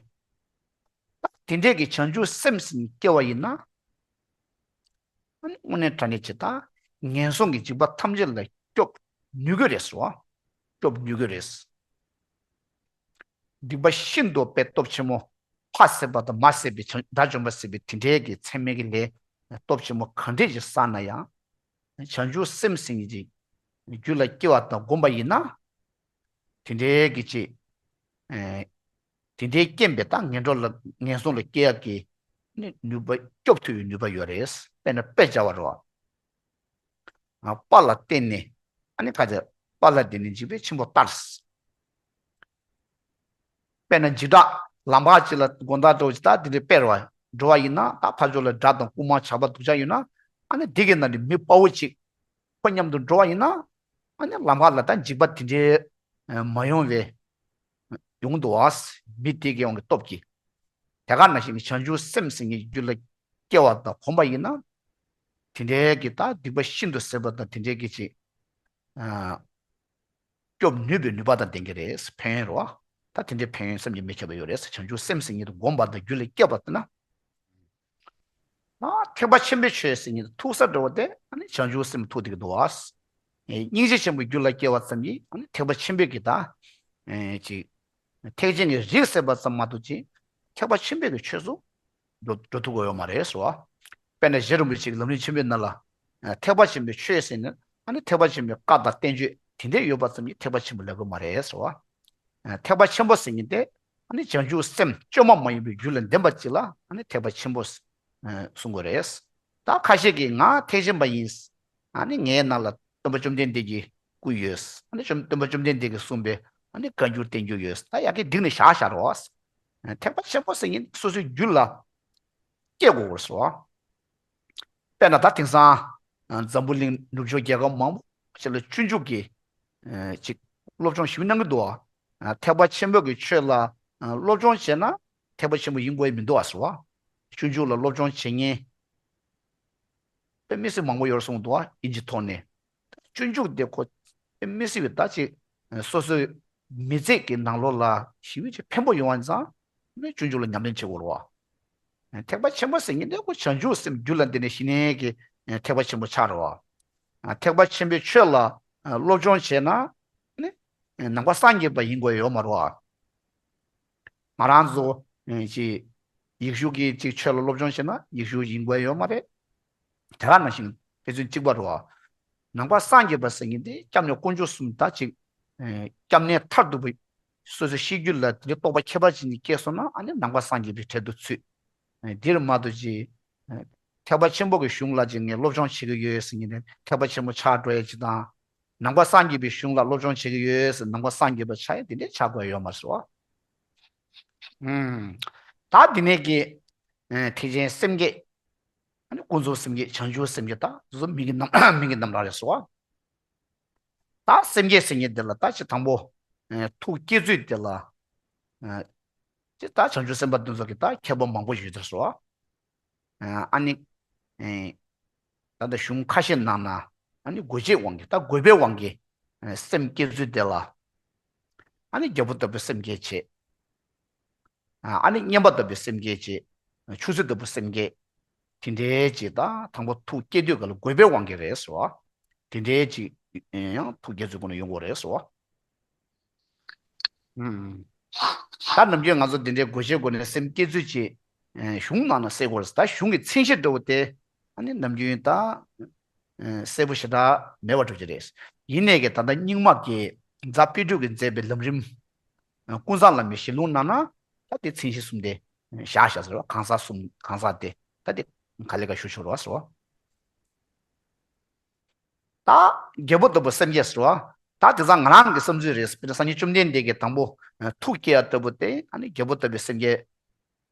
ད་དེ་འདྲས་ཀྱི་བྱང་ཆུབ་སེམས་ཟིན་སྐྱེ་བ་ཡིན་ན། ཨ་ནི་དངོས་གནས་དྲང་གནས་ཅིག་ད་ངན་སོང་གི་འཇིགས་པ་ཐམས་ཅད་ལ་སྐྱོབ་ནུས་ཀྱི་རེད་ཟེར་བ། སྐྱོབ་ནུས་ཀྱི་རེད། སྡིག་པ་ཤིན་ཏུ་དཔེ་སྟོབས་ཆེན་མོ། ཕ་བསད་པ་དང་མ་བསད་པའི་བྱང་དགྲ་བཅོམ་པ་བསད་པའི་དེ་འདྲའི་གི་མཚན་མེད་ཀྱི་ལས་སྟོབས་ཆེན་མོ་ག་འདྲས་ཅིག་བསགས་ན་ཡང་། བྱང་ཆུབ་སེམས་ཟེར་མཁན་ཅིག་རྒྱུད་ལ་སྐྱེ་བ་དང་བསྒོམས་པ་ཡིན་ན། དེ་འདྲའི་གི་ཅིག་ཨེ། དེ་འདྲའི་རྐྱེན་པས་ད་ངན་འགྲོ་ལ་ངན་སོང་ལ་སྐྱེ་ཡག་གི་ནི་ནུས་པ་སྐྱོབ་ཐུབ་པའི་ནུས་པ་ཡོད་རེད། དཔེར་ན་དཔེ་བྱ་བ་རོ། ཨ། དཔའ་ལ་བརྟེན་ནས། ཨ་ནི་ག་ཚོད། དཔའ་ལ་བརྟེན་ནས་འཇིགས་པའི་ཆེན་པོ་ལྟར། དཔེར་ན་འཇིགས་སྐྲག་ལམ་ཁ་ཅིག་ལ་དགོང་དག་འགྲོ་ཅིག་ད་དེ་འདྲའི་དཔེར་བ་འགྲོ་བ་ཡིན་ན། ད་ཕར་ཕྱོགས་ལ་དགྲ་དང་རྐུན་མ་ཇག་པ་སྡུག་ཅག་ཡོད་ན། ཨ་ནི་དེ་གི་ནང་ནས་མི་དཔའ་བོ་ཅིག་ཁོ་མཉམ་དུ་འགྲོ་བ་ཡིན་ན། ཨ་ནི་ལམ་ཁ་ལ་ད་འཇིགས་པ་དེ་འདྲའི་མ་ཡོང་བའི་ཡོང་འདུག་བ། མི་དེ་གི་ཡོང་གི་སྟོབས་ཀྱིས། དེ་ག་ནང་བཞིན་བྱང་ཆུབ་སེམས་ཟེར་མཁན་རྒྱུད་ལ་སྐྱེ་བ་དང་གོམས་པ་ཡིན་ན། དེ་འདྲའི་གི་ད་སྡིག་པ་ཤིན་ཏུ་ཟད་པ་དང་དེ་འདྲའི་གི་ཅིག་ཨ། སྐྱོབ་ནུས་པའི་ནུས་པ་དང་ལྡན་གྱི་རེད། ཕན་ཡོན་རེད་བ། ད་དེ་འདྲའི་ཕན་ཡོན་བསམ་གྱིས་མི་ཁྱབ་པ་ཡོད་རེད། བྱང་ཆུབ་སེམས་ཟེར་མཁན་དེ་བསྒོམས་པ་དང་རྒྱུད་ལ་སྐྱེས་པ་དེ་ན། ཨ། ཐེག་པ་ཆེན་པོའི་ཆོས་ཟེར་མཁན་དེ་ཐུག་ས་འགྲོ་བ་དེ་ཨ་ནི་བྱང་ཆུབ་སེམས་ཐུག་བསྡད་ཀྱི་འདུག་བ། ཨེ། སྙིང་རྗེ་ཆེན་པོ་རྒྱུད་ལ་སྐྱེ་བ་ཙམ་གྱིས་ཨ་ནི་ཐེག་པ་ཆེན་པོའི་གི་ད། ཨེ། ཅིག་ཐེག་ཆེན་གྱི་རིགས་ཟད་པ་ཙམ་མ་གཏོགས་ཅིག་ཐེག་པ་ཆེན་པོའི་གི་ཆོས་སུ་འགྲོ་འགྲོ་ཐུབ་ཀྱི་ཡོད་མ་རེད་ཟེར་བ། དཔེར་ན་རྗེ་རིན་པོ་ཆེ་གི་ལམ་རིམ་ཆེན་མོའི་ནང་ལ། ཨ། ཐེག་པ་ཆེན་པོའི་ཆོས་ཟེར་ནས་ཨ་ནི་ཐེག་པ་ཆེན་པོའི་བཀའ་དང་བསྟན་བཅོས་དེ་འདྲས་ཡོད་པ་ཙམ་གྱིས་ཐེག་པ་ཆེན་པོ་ལབ་ཀྱི་མ་རེད་ཟེར་བ། ཨ། ཐེག་པ་ཆེན་པོ་ཟེར་མཁན་དེ་ཨ་ནི་བྱང་ཆུབ་སེམས་བཅོས་མ་མ་ཡིན་པའི་རྒྱུད་ལ་ལྡན་པ་ཅིག་ལ་ཨ་ནི་ཐེག་པ་ཆེན་པོ་ཟེར། ཨ། གསུང་དགོས་རེད། ད་ཁ་ཤས་ཀྱིས་ང་ཐེག་ཆེན་པ་ཡིན། ཨ་ནི་ངའི་ནང་ལ་སྟོན་པ་བཅོམ་ལྡན་འདས་ཀྱི་སྐུ་ཡོད། ཨ་ནི་བཅོམ་སྟོན་པ་བཅོམ་ལྡན་འདས་ཀྱིས་གསུངས་པའི་ཨ་ནི་བཀའ་འགྱུར་བསྟན་འགྱུར་ཡོད། ད་ཡ་གི་སྡིག་ནི་བཞག་བཞག་རོགས། ཐེག་པ་ཆེན་པོ་ཟེར་མཁན་སོ་སོའི་རྒྱུད་ལ་སྐྱེ་དགོས་པར་སོ། དཔེར་ན་ད་དེང་སང་འཛམ་བུ་གླིང་ནུབ་ཕྱོགས་རྒྱལ་ཁབ་མང་པོ་ཅིག་ལ་སྤྱོད་འཇུག་གི་ཅིག་སློབ་སྦྱོང་ཞིབ་གནང་གི་འདུག་ཐེག་པ་ཆེན་པོ་གི་ཆོས་ལ་སློབ་སྦྱོང་བྱས་ན་ཐེག་པ་ཆེན་པོ་ཡིན་དགོས་མི་འདུག་ཨ་ཟེར་བ། སྤྱོད་འཇུག་ལ་སློབ་སྦྱོང་བྱེད་མཁན་དཔེ་མི་སྲིད་མང་པོ་ཡོད་གསུངས་འདུག་ཨིན་ཇི་ཐོག་ནས། སྤྱོད་འཇུག་དེ་ཁོ་དཔེ་མི་སྲིད་པའི་ད་ཅིག་སོ་སོའི་མི་ཚེ་གི་ནང་ལོགས་ལ་ཞི་བའི་ཅིག་ཕན་པོ་ཡོང་བ་ཙང་ནས་སྤྱོད་འཇུག་ལ་ཉམས་ལེན་བྱེད་དགོས་རེད་བ། ཐེག་པ་ཆེན་པོ་ཟེར་མཁན་དེ་ཁོ་བྱང་ཆུབ་སེམས་རྒྱུད་ལ་འདི་ནས་ཞི་གནས་ཀྱི་ཐེག་པ་ཆེན་པོ་ཆགས་རེད་བ། ཐེག་པ་ཆེན་པོའི་ཆོས་ལ་སློབ་སྦྱོང་བྱས་ན་ནི་ནང་པ་སངས་རྒྱས་པ་ཡིན་དགོས་ཡོད་མ་རེད་བ། ང་རང་ཚོ་ཅིག་ཡེ་ཤུ་གི་ཅིག་ཆོས་ལ་སློབ་སྦྱོང་བྱས་ན་ཡེ་ཤུ་ཡིན་དགོས་ཡོད་མ་རེད། དེ་ག་ནང་བཞིན་ཕན་ཚུན་གཅིག་པ་རེད་བ། ནང་པ་སངས་རྒྱས་པ་ཟེར་མཁན་དེ་སྐྱབས་གནས་དཀོན་མཆོག་གསུམ་ད་ཅིག་སྐྱབས་གནས་མཐར་ཐུག་པའི་སོ་སོའི་ཤེས་རྒྱུད་ལ་དེ་རྟོགས་པ་ཁྱད་པར་ཅན་གྱི་སྐྱེས་སོང་ན་ཨ་ནི་ནང་པ་སངས་རྒྱས་པའི་གྲལ་དུ་ཚུད། འདིར་མ་གཏོགས་ཅིག་ཐེག་པ་ཆེན་པོ་གི་གཞུང་ལ་ཅིག་ངས་སློབ་སྦྱོང་བྱེད་ཀྱི་ཡོད་ཟེར་མཁན་དེ་ཐེག་པ་ཆེན་པོ་ཆགས་འགྲོ་ཡས་ཅིག་དང་། ནང་པ་སངས་རྒྱས་པའི་གཞུང་ལ་སློབ་སྦྱོང་བྱེད་ཀྱི་ཡོད་ཟེར་ནང་པ་སངས་རྒྱས་པ་ཆགས་ཡས་དེ་འདྲས་ཆགས་དགོས་ཡོད་མ་རེད་བ། ཨུམ། ད་འདི་ནས་ཀྱི་ཐེག་ཆེན་སེམས་བསྐྱེད། ཨ་ནི་ཀུན་རྫོབ་སེམས་བསྐྱེད་བྱང་ཆུབ་སེམས་བསྐྱེད་ད་དེ་ཚོ་མིང་གི་རྣམ་མིང་གི་རྣམ་གྲངས་རེད་ཟེར་བ། ད་སེམས་བསྐྱེད་ཟེར་མཁན་དེ་ལ་ད་ཅི་དང་པོ། ཨེ། ཐུགས་བསྐྱེད་ཚུལ་དེ་ལ། ཨེ། ཅི་ད་བྱང་ཆུབ་སེམས་དཔའ་དེ་ཚོ་གི་ད་མཁས་པ་མང་པོ་ཡོད་ཟེར་སོ། ཨེ། ཨ་ནི། ཨེ། ད་ལྟ་གཞུང་ཁ་ཤས་ནང་ན་ཨ་ནི་དགོས་ཆེད་དབང་གིས་ད་དགོས་པའི་དབང་གིས་ཨེ་སེམས་བསྐྱེད་ཚུལ་དེ་ལ། ཨ་ནི་རྒྱལ་པོ་ལྟ་བུའི་སེམས་བསྐྱེད་བྱེད། ཨ་ནི་མཉན་པ་ལྟ་བུའི་སེམས་བསྐྱེད་བྱེད། ཆུ་ཚོད་ལྟ་བུ་སེམས་བསྐྱེད། དེ་འདྲའི་ཅིག་དང་དང་པོ་ཐུགས་བསྐྱེད་དུས་ག་ལ་དགོས་པའི་དབང་གིས་རེད་ཟེར་བ། དེ་འདྲའི་ཅིག་ཡང་ཐུགས་བསྐྱེད་ཚུལ་ཁོ་ན་ཡོང་དགོས་རེད་ཟེར་བ། ད་ནམ་རྒྱུན་ང་ཚོ་དེ་འདྲའི་དགོས་ཆེད་སྒོ་ནས་སེམས་བསྐྱེད་ཚུལ་ཅིག་གཞུང་ནང་ན་གསལ་གོ་རེད། ད་གཞུང་གི་མཚན་གཞི་འདྲ་བོ་དེ་ཨ་ནི་ནམ་རྒྱུན་ད་གསལ་པོ་ཞེ་དྲག་མེད་པ་འགྲོ་གི་རེད། ཡིན་ནའི་གི་ད་ལྟ་རྙིང་མ་གི་རྫ་དཔལ་སྤྲུལ་གྱིས་མཛད་པའི་ལམ་རིམ། ཀུན་བཟང་བླ་མའི་ཞལ་ལུང་ནང་ན་ད་དེ་མཚན་གཞི་གསུམ་དེ་བཞག་བཞག་ཟེར་བ། གང་ཟག་གསུམ་གང་ཟག་དེ་ད་དེ་ག་ལེ་ག་ཞུ་ཆོག་རོགས་ཟེར་བ། ད་རྒྱལ་པོ་ལྟ་བུ་སེམས་བསྐྱེད་ཟེར་བ། ད་དེ་ཚང་ང་རང་གི་བསམ་ཚུལ་རེད། དཔེར་ན་སངས་རྒྱས་བཅོམ་ལྡན་འདས་ཀྱིས་དང་པོ་ཐུགས་བསྐྱེད་ཡ་ལྟ་བུ་དེ་ཨ་ནི་རྒྱལ་པོ་ལྟ་བུའི་སེམས་བསྐྱེད་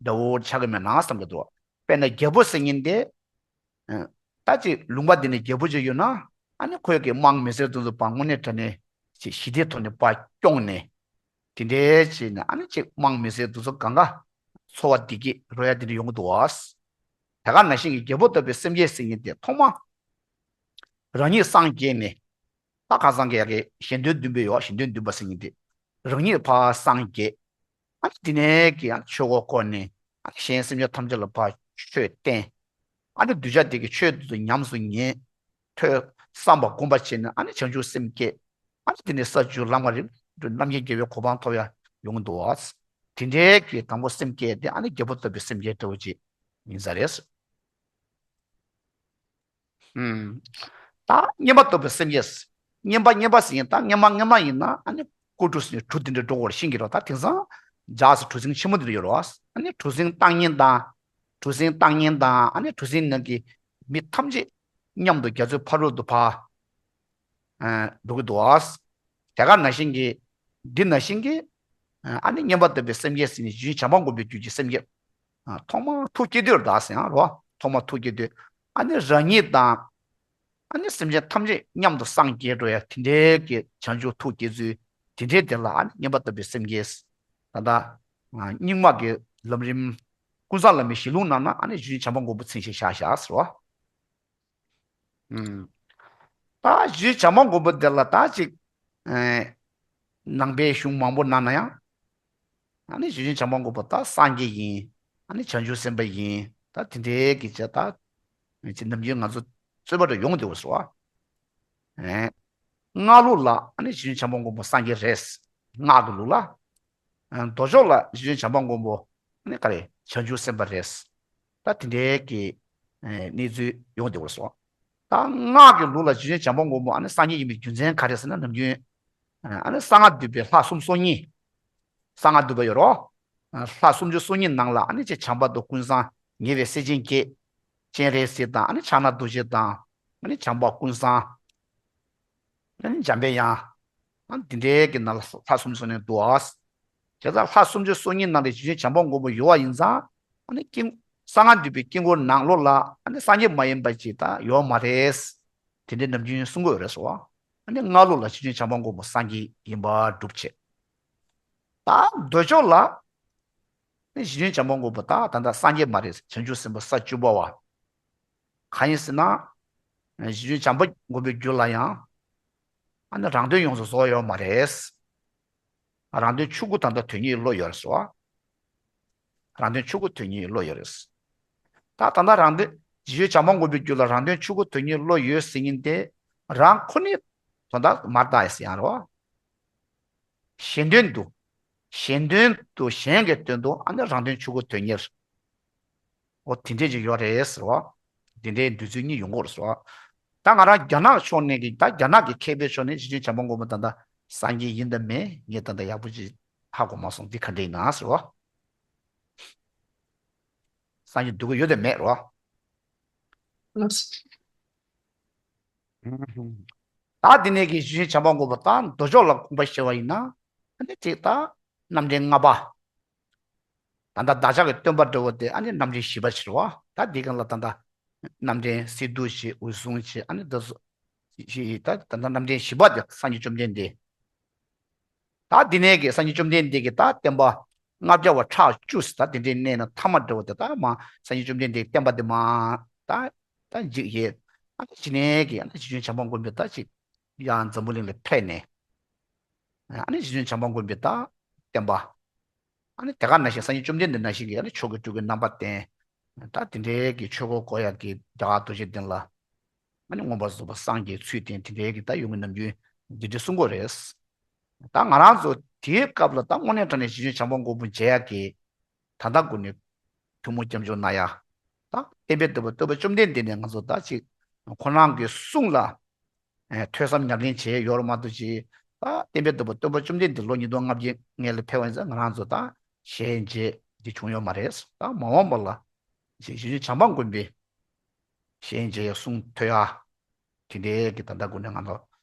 འདྲ་བོ་ཆགས་ཀྱི་མེད་ན་བསམ་གྱི་འདུག་དཔེར་ན་རྒྱལ་པོ་ཟེར་མཁན་དེ། ད་ཅིག་ལུང་པ་འདི་ནས་རྒྱལ་པོ་ཅིག་ཡོད་ན་ཨ་ནི་ཁོས་ཀྱི་དམངས་མི་སེར་དེ་ཚོ་ཕར་དངོས་གནས་དྲང་གནས་ཅིག་ཞི་བདེའི་ཐོག་ནས་ཕར་སྐྱོང་ནས། དེ་འདྲའི་བྱས་ནས་ཨ་ནི་ཅིག་དམངས་མི་སེར་དེ་ཚོ་གང་ག་འཚོ་བ་བདེ་སྐྱིད་རོལ་ཡ་དེ་འདྲ་ཡོང་གི་འདུག་བ། དེ་ག་ནང་བཞིན་གྱི་རྒྱལ་པོ་ལྟ་བུའི་སེམས་བསྐྱེད་ཟེར་མཁན་དེ་ཐོག་མ་རང་ཉིད་སངས་རྒྱས་ནས། ད་ཁ་སང་གི་ཡ་གི་གཞན་དོན་བདུན་པའི་ཡོད་གཞན་དོན་བདུན་པ་ཟེར་མཁན་དེ། རང་ཉིད་ཕར་སངས་རྒྱས། ཨ་ནི་དེ་ནས་ཀྱི་ཨ་ཆོས་འཁོར་བསྐོར་ནས་ཨ་ནི་གཞན་སེམས་ཅན་ཐམས་ཅད་ལ་ཕར་ཆོས་བསྟན། ཨ་ནི་གདུལ་བྱ་དེ་གི་ཆོས་དེ་ཚོ་ཉམས་སུ་ཉན། ཐོས་བསམ་པ་སྒོམ་པ་བྱས་ནས་ཨ་ནི་བྱང་ཆུབ་སེམས་བསྐྱེད། ཨ་ནི་དེ་ནས་ས་བཅུ་ལམ་ལྔ་རིམ་གྲོ་རྣམ་མཁྱེན་རྒྱལ་བའི་གོ་འཕང་ཐོབ་ཡ་ཡོང་གི་འདུག་བ། དེ་འདྲའི་གི་དང་པོ་སེམས་བསྐྱེད་དེ་ཨ་ནི་རྒྱལ་པོ་ལྟ་བུའི་སེམས་བསྐྱེད་འདྲ་བོ་ཅིག་ཡིན་ས་རེད། ཨུམ། ད་བསྙེན་པ་ལྟ་བུའི་སེམས་བསྐྱེད། བསྙེན་པ་བསྙེན་པ་ཟེར་ཡིན་ད་བསྙེན་པ་བསྙེན་པ་ཡིན་ན་ཨ་ནི་སྐུ་གྲུ་ཟེར་ནས་གྲུ་དེ་འདྲ་འགྲོ་དགོས་ཤིང་གི་རོ། ད་དེང་སང་ལྗགས་སུ་གྲུ་གཟིངས་ཆེན་མོ་དེ་འདྲ་ཡོད་རོ། ཨ་ནི་གྲུ་གཟིངས་བཏང་ཉིན་དང་། གྲུ་གཟིངས་བཏང་ཉིན་དང་ཨ་ནི་གྲུ་གཟིངས་ནང་གི་མི་ཐམས་ཅད་མཉམ་དུ་རྒྱ་མཚོའི་ཕ་རོལ་ཏུ་ཕར་འགྲོ་གི་འདུག་བ། དེ་ག་ནང་བཞིན་གྱི། འདི་ནང་བཞིན་གྱི། ཨ་ནི་བསྙེན་པ་ལྟ་བུའི་སེམས་བསྐྱེད་ཟེར་ནས་རྗེ་བཙུན་བྱམས་པ་མགོན་པོའི་རྒྱུད་ཀྱི་སེམས་བསྐྱེད། ཐོག་མར་ཐུགས་བསྐྱེད་དུས་ལ་ཟེར་ཡང་རོ། ཐོག་མར་ཐུགས་བསྐྱེད་དུས། ཨ་ནི་རང་ཉིད་དང་། ཨ་ནི་སེམས་ཅན་ཐམས་ཅད་མཉམ་དུ་སངས་རྒྱས་འགྲོ་ཡ་དེ་འདྲའི་གི་བྱང་ཆུབ་ཐུགས་བསྐྱེད་ཚུལ་དེ་འདྲའི་དེ་ལ་ཨ་ནི་བསྙེན་པ་ལྟ་བུའི་སེམས་བསྐྱེད། ད་ལྟ། རྙིང་མ་གི་ལམ་རིམ། ཀུན་བཟང་བླ་མའི་ཞལ་ལུང་ནང་ན་ཨ་ནི་རྗེ་བཙུན་བྱམས་པ་མགོན་པོ་མཚན་ཞིག་བཞག་བཞག་ཟེར་བ། ད་རྗེ་བཙུན་བྱམས་པ་མགོན་པོ་དེ་ལ་ད་ཅིག་ནང་པའི་གཞུང་མང་པོ་ནང་ན་ཡང་། ཨ་ནི་རྗེ་བཙུན་བྱམས་པ་མགོན་པོ་ད་སངས་རྒྱས་ཡིན། ཨ་ནི་བྱང་ཆུབ་སེམས་དཔའ་ཡིན། ད་དེ་འདྲའི་གི་ཆ་ད་ཅིག་ནམ་རྒྱུན་ང་ཚོ་རྩོད་པ་འདྲ་ཡོང་བསྡད་པ་སོ། སྔགས་ལུགས་ལ་ཨ་ནི་རྗེ་བཙུན་བྱམས་པ་མགོན་པོ་སངས་རྒྱས་རེད། སྔགས་ཀྱི་ལུགས་ལ། མདོ་ཕྱོགས་ལ་རྗེ་བཙུན་བྱམས་པ་མགོན་པོ་ནི་ག་རེ་བྱང་ཆུབ་སེམས་དཔའ་རེད། ད་དེ་འདྲའི་གི་གནས་ཚུལ་ཡོང་བསྡད་པ་སོ། ད་སྔགས་ཀྱི་ལུགས་ལ་རྗེ་བཙུན་བྱམས་པ་མགོན་པོ་ཨ་ནི་སངས་རྒྱས་ཡིན་པའི་རྒྱུ་མཚན་ག་རེ་ཟེར་ན་ནམ་རྒྱུན་ཨ་ནི་གསང་སྔགས་འདུས་པའི་ལྷ་སུམ་ཅུ་སོ་གཉིས། གསང་སྔགས་འདུས་པ་ཡོད་རོ། ལྷ་སུམ་ཅུ་སོ་གཉིས་ནང་ལ་ཨ་ནི་ཅིག་བྱམས་པ་དང་ཀུན་བཟང་ཉེ་བའི་སྲས་ཆེན་བརྒྱད། སྤྱན་རས་གཟིགས་དང་ཨ་ནི་ཕྱག་ན་རྡོ་རྗེ་དང་། ཨ་ནི་བྱམས་པ་ཀུན་བཟང་། ཨ་ནི་འཇམ་པའི་དབྱངས། ཨ་ནི་འདི་འདྲའི་གི་ནང་ལ་ལྷ་སུམ་ཅུ་སོ་གཉིས་འདུག་ཨ། དེ་ལྟར་ལྷ་སུམ་ཅུ་སོ་གཉིས་ནང་ལས་རྗེ་བཙུན་བྱམས་པ་མགོན་པོ་ཡོད་པ་ཡིན་ཙང་། ཨ་ནི་དཀྱིལ། གསང་སྔགས་འདུས་པའི་དཀྱིལ་འཁོར་ནང་ལོགས་ལ་ཨ་ནི་སངས་རྒྱས་མ་ཡིན་པ་ཅིག་ད་ཡོད་མ་རེད། དེ་འདྲའི་ནམ་རྒྱུན་གསུང་གི་ཡོད་རེད་སོ། ཨ་ནི་སྔགས་ལུགས་ལ་རྗེ་བཙུན་བྱམས་པ་མགོན་པོ་སངས་རྒྱས་ཡིན་པ་སྒྲུབ་བྱེད། ད་མདོ་ཕྱོགས་ལ། ནི་རྗེ་བཙུན་བྱམས་པ་མགོན་པོ་ད་ད་ལྟ་སངས་རྒྱས་མ་རེད། བྱང་ཆུབ་སེམས་དཔའ་ས་བཅུ་པ་བ། གང་ཡིན་ཟེར་ན། རྗེ་བཙུན་བྱམས་པ་མགོན་པོའི་རྒྱུད་ལ་ཡང་། ཨ་ནི་རང་དོན་ཡོངས་སུ་རྫོགས་ཡོད་མ་རེད། རང་དོན་ཆོས་སྐུ་དང་ད་དོན་གཉིས་བློ་ཡོད་རེད་སོ། རང་དོན་ཆོས་སྐུ་དོན་གཉིས་བློ་ཡོད་རེད། ད་ད་ལྟ་རང་དོན་རྗེ་བཙུན་བྱམས་པ་མགོན་པོའི་རྒྱུད་ལ་རང་དོན་ཆོས་སྐུ་དོན་གཉིས་བློ་ཡོད་ཟེར་མཁན་དེ། རང་ཁོ་ནའི་དོན་དག་མ་ལྟ་ཡ་ཟེར་ཡང་རེད་བ། གཞན་དོན་དུ། གཞན་དོན་དུ་གཞན་གྱི་དོན་དུ་ཨ་ནི་རང་དོན་ཆོས་སྐུ་དོན་གཉེར། འོ་དེ་འདྲས་ཅིག་ཡོད་རེད་ཟེར་བ། དེ་འདྲའི་འདོད་ཚུལ་གཉིས་ཡོང་གི་རེད་ཟེར་བ། ད་ང་རང་རྒྱ་ནག་ཕྱོགས་ནས་ཀྱི་ད་རྒྱ་ནག་གི་མཁས་པའི་ཕྱོགས་ནས་རྗེ་བཙུན་བྱམས་པ་མགོན་པོ་ད་ལྟ་སངས་རྒྱས་ཡིན་དང་མིན་ངས་ད་ལྟ་ཡག་པོ་ཅིག་ཧ་གོ་མ་སོང་འདི་ག་འདྲས་ཡིན་ན་ཟེར་བ། སངས་རྒྱས་འདུག་གི་ཡོད་དང་མེད་རེད་བ། ད་འདི་ནས་ཀྱི་རྗེ་བཙུན་བྱམས་པ་མགོན་པོ་དང་མདོ་ཕྱོགས་ལ་དགོངས་པ་བཞེས་པ་ཡིན་ན། ཨ་ནི་ཅིག་ད་རྣམ་འདྲེན་ལྔ་པ། ད་ལྟ་བདག་ཅག་གི་སྟོན་པ་འདྲ་བོ་དེ་ཨ་ནི་རྣམ་འདྲེན་བཞི་པ་ཕྱིར་བ། ད་འདི་གང་ལ་ད་ལྟ་རྣམ་འདྲེན་སི་ཏུ་ཞེས་འོད་སྲུང་ཞེས་ཨ་ནི་ད་གཟུགས་ཞེས་ད་ད་ལྟ་རྣམ་འདྲེན་བཞི་པ་དེ་སངས་རྒྱས་བཅོམ་ལྡན་འདས། ད་འདི་ནས་ཀྱི་སངས་རྒྱས་བཅོམ་ལྡན་འདས་ཀྱི་ད་བསྟན་པ་ལྔ་བརྒྱ་པ་ཕྲག་བཅུ་ཟེར་ད་དེ་འདྲའི་གནས་ན་ཐ་མ་འདྲ་བོ་དེ་ད་མ་སངས་རྒྱས་བཅོམ་ལྡན་འདས་བསྟན་པ་དེ་མ་ད་ད་འཇིག་ཡེ། ཨ་ནི་ཅི་ནས་ཀྱི་ཨ་ནི་རྗེ་བཙུན་བྱམས་པ་མགོན་པོས་ད་ཅིག་ཡང་འཛམ་བུ་གླིང་ལ་ཕེབས་ནས། ཨ་ནི་རྗེ་བཙུན་བྱམས་པ་མགོན་པོས་ད་བསྟན་པ། ཨ་ནི་དེ་ག་ནང་བཞིན་སངས་རྒྱས་བཅོམ་ལྡན་འདས་ནང་བཞིན་གྱི་ཨ་ནི་མཆོག་གི་སྤྲུལ་སྐུའི་རྣམ་པ་བསྟན། ད་དེ་འདྲའི་གི་ཆོས་འཁོར་བསྐོར་ཡག་གི་རྒྱ་གར་རྡོ་རྗེ་གདན་ལ། ཨ་ནི་མངོན་པར་རྫོགས་པར་སངས་རྒྱས་ཚུལ་བསྟན་དེ་འདྲའི་གི་ད་ཡོང་གི་ནམ་རྒྱུན་འདི་འདྲའི་གསུང་གི་རེད། ད་ང་རང་ཚོ་དེའི་སྐབས་ལ་ད་དངོས་གནས་དྲང་གནས་རྗེ་བཙུན་བྱམས་པ་མགོན་པོ་མཇལ་ཡག་གི་ད་ལྟ་དགོན་ནས་ཐུན་མོང་སྐྱབས་འཇུག་གནང་ཡག་ད་བསྟན་པའི་བདག་པོ་སྟོན་པ་བཅོམ་ལྡན་འདས་ནས་ང་ཚོ་ད་ཅིག་ཁོ་རང་གི་གསུང་ལ། ཨེ་ཐོས་བསམ་ཉམས་ལེན་བྱས་ཡོད་རེད་མ་གཏོགས་ཅིག་ད་བསྟན་པའི་བདག་པོ་སྟོན་པ་བཅོམ་ལྡན་འདས་ལོ་ཉིས་སྟོང་ལྔ་བརྒྱ་སྔོན་ལ་ཕེབས་པ་ཡིན་ཙང་ང་རང་ཚོ་ད་ཞལ་མཇལ་འདི་བྱུང་ཡོད་མ་རེད། ད་མ་འོངས་པ་ལ་རྗེ་རྗེ་བཙུན་བྱམས་པ་མགོན་པོའི་ཞལ་མཇལ་ཡག་གསུང་ཐོས་ཡག་དེ་འདྲའི་གི་ད་ལྟ་དགོན་ནས་ང་ཚོ་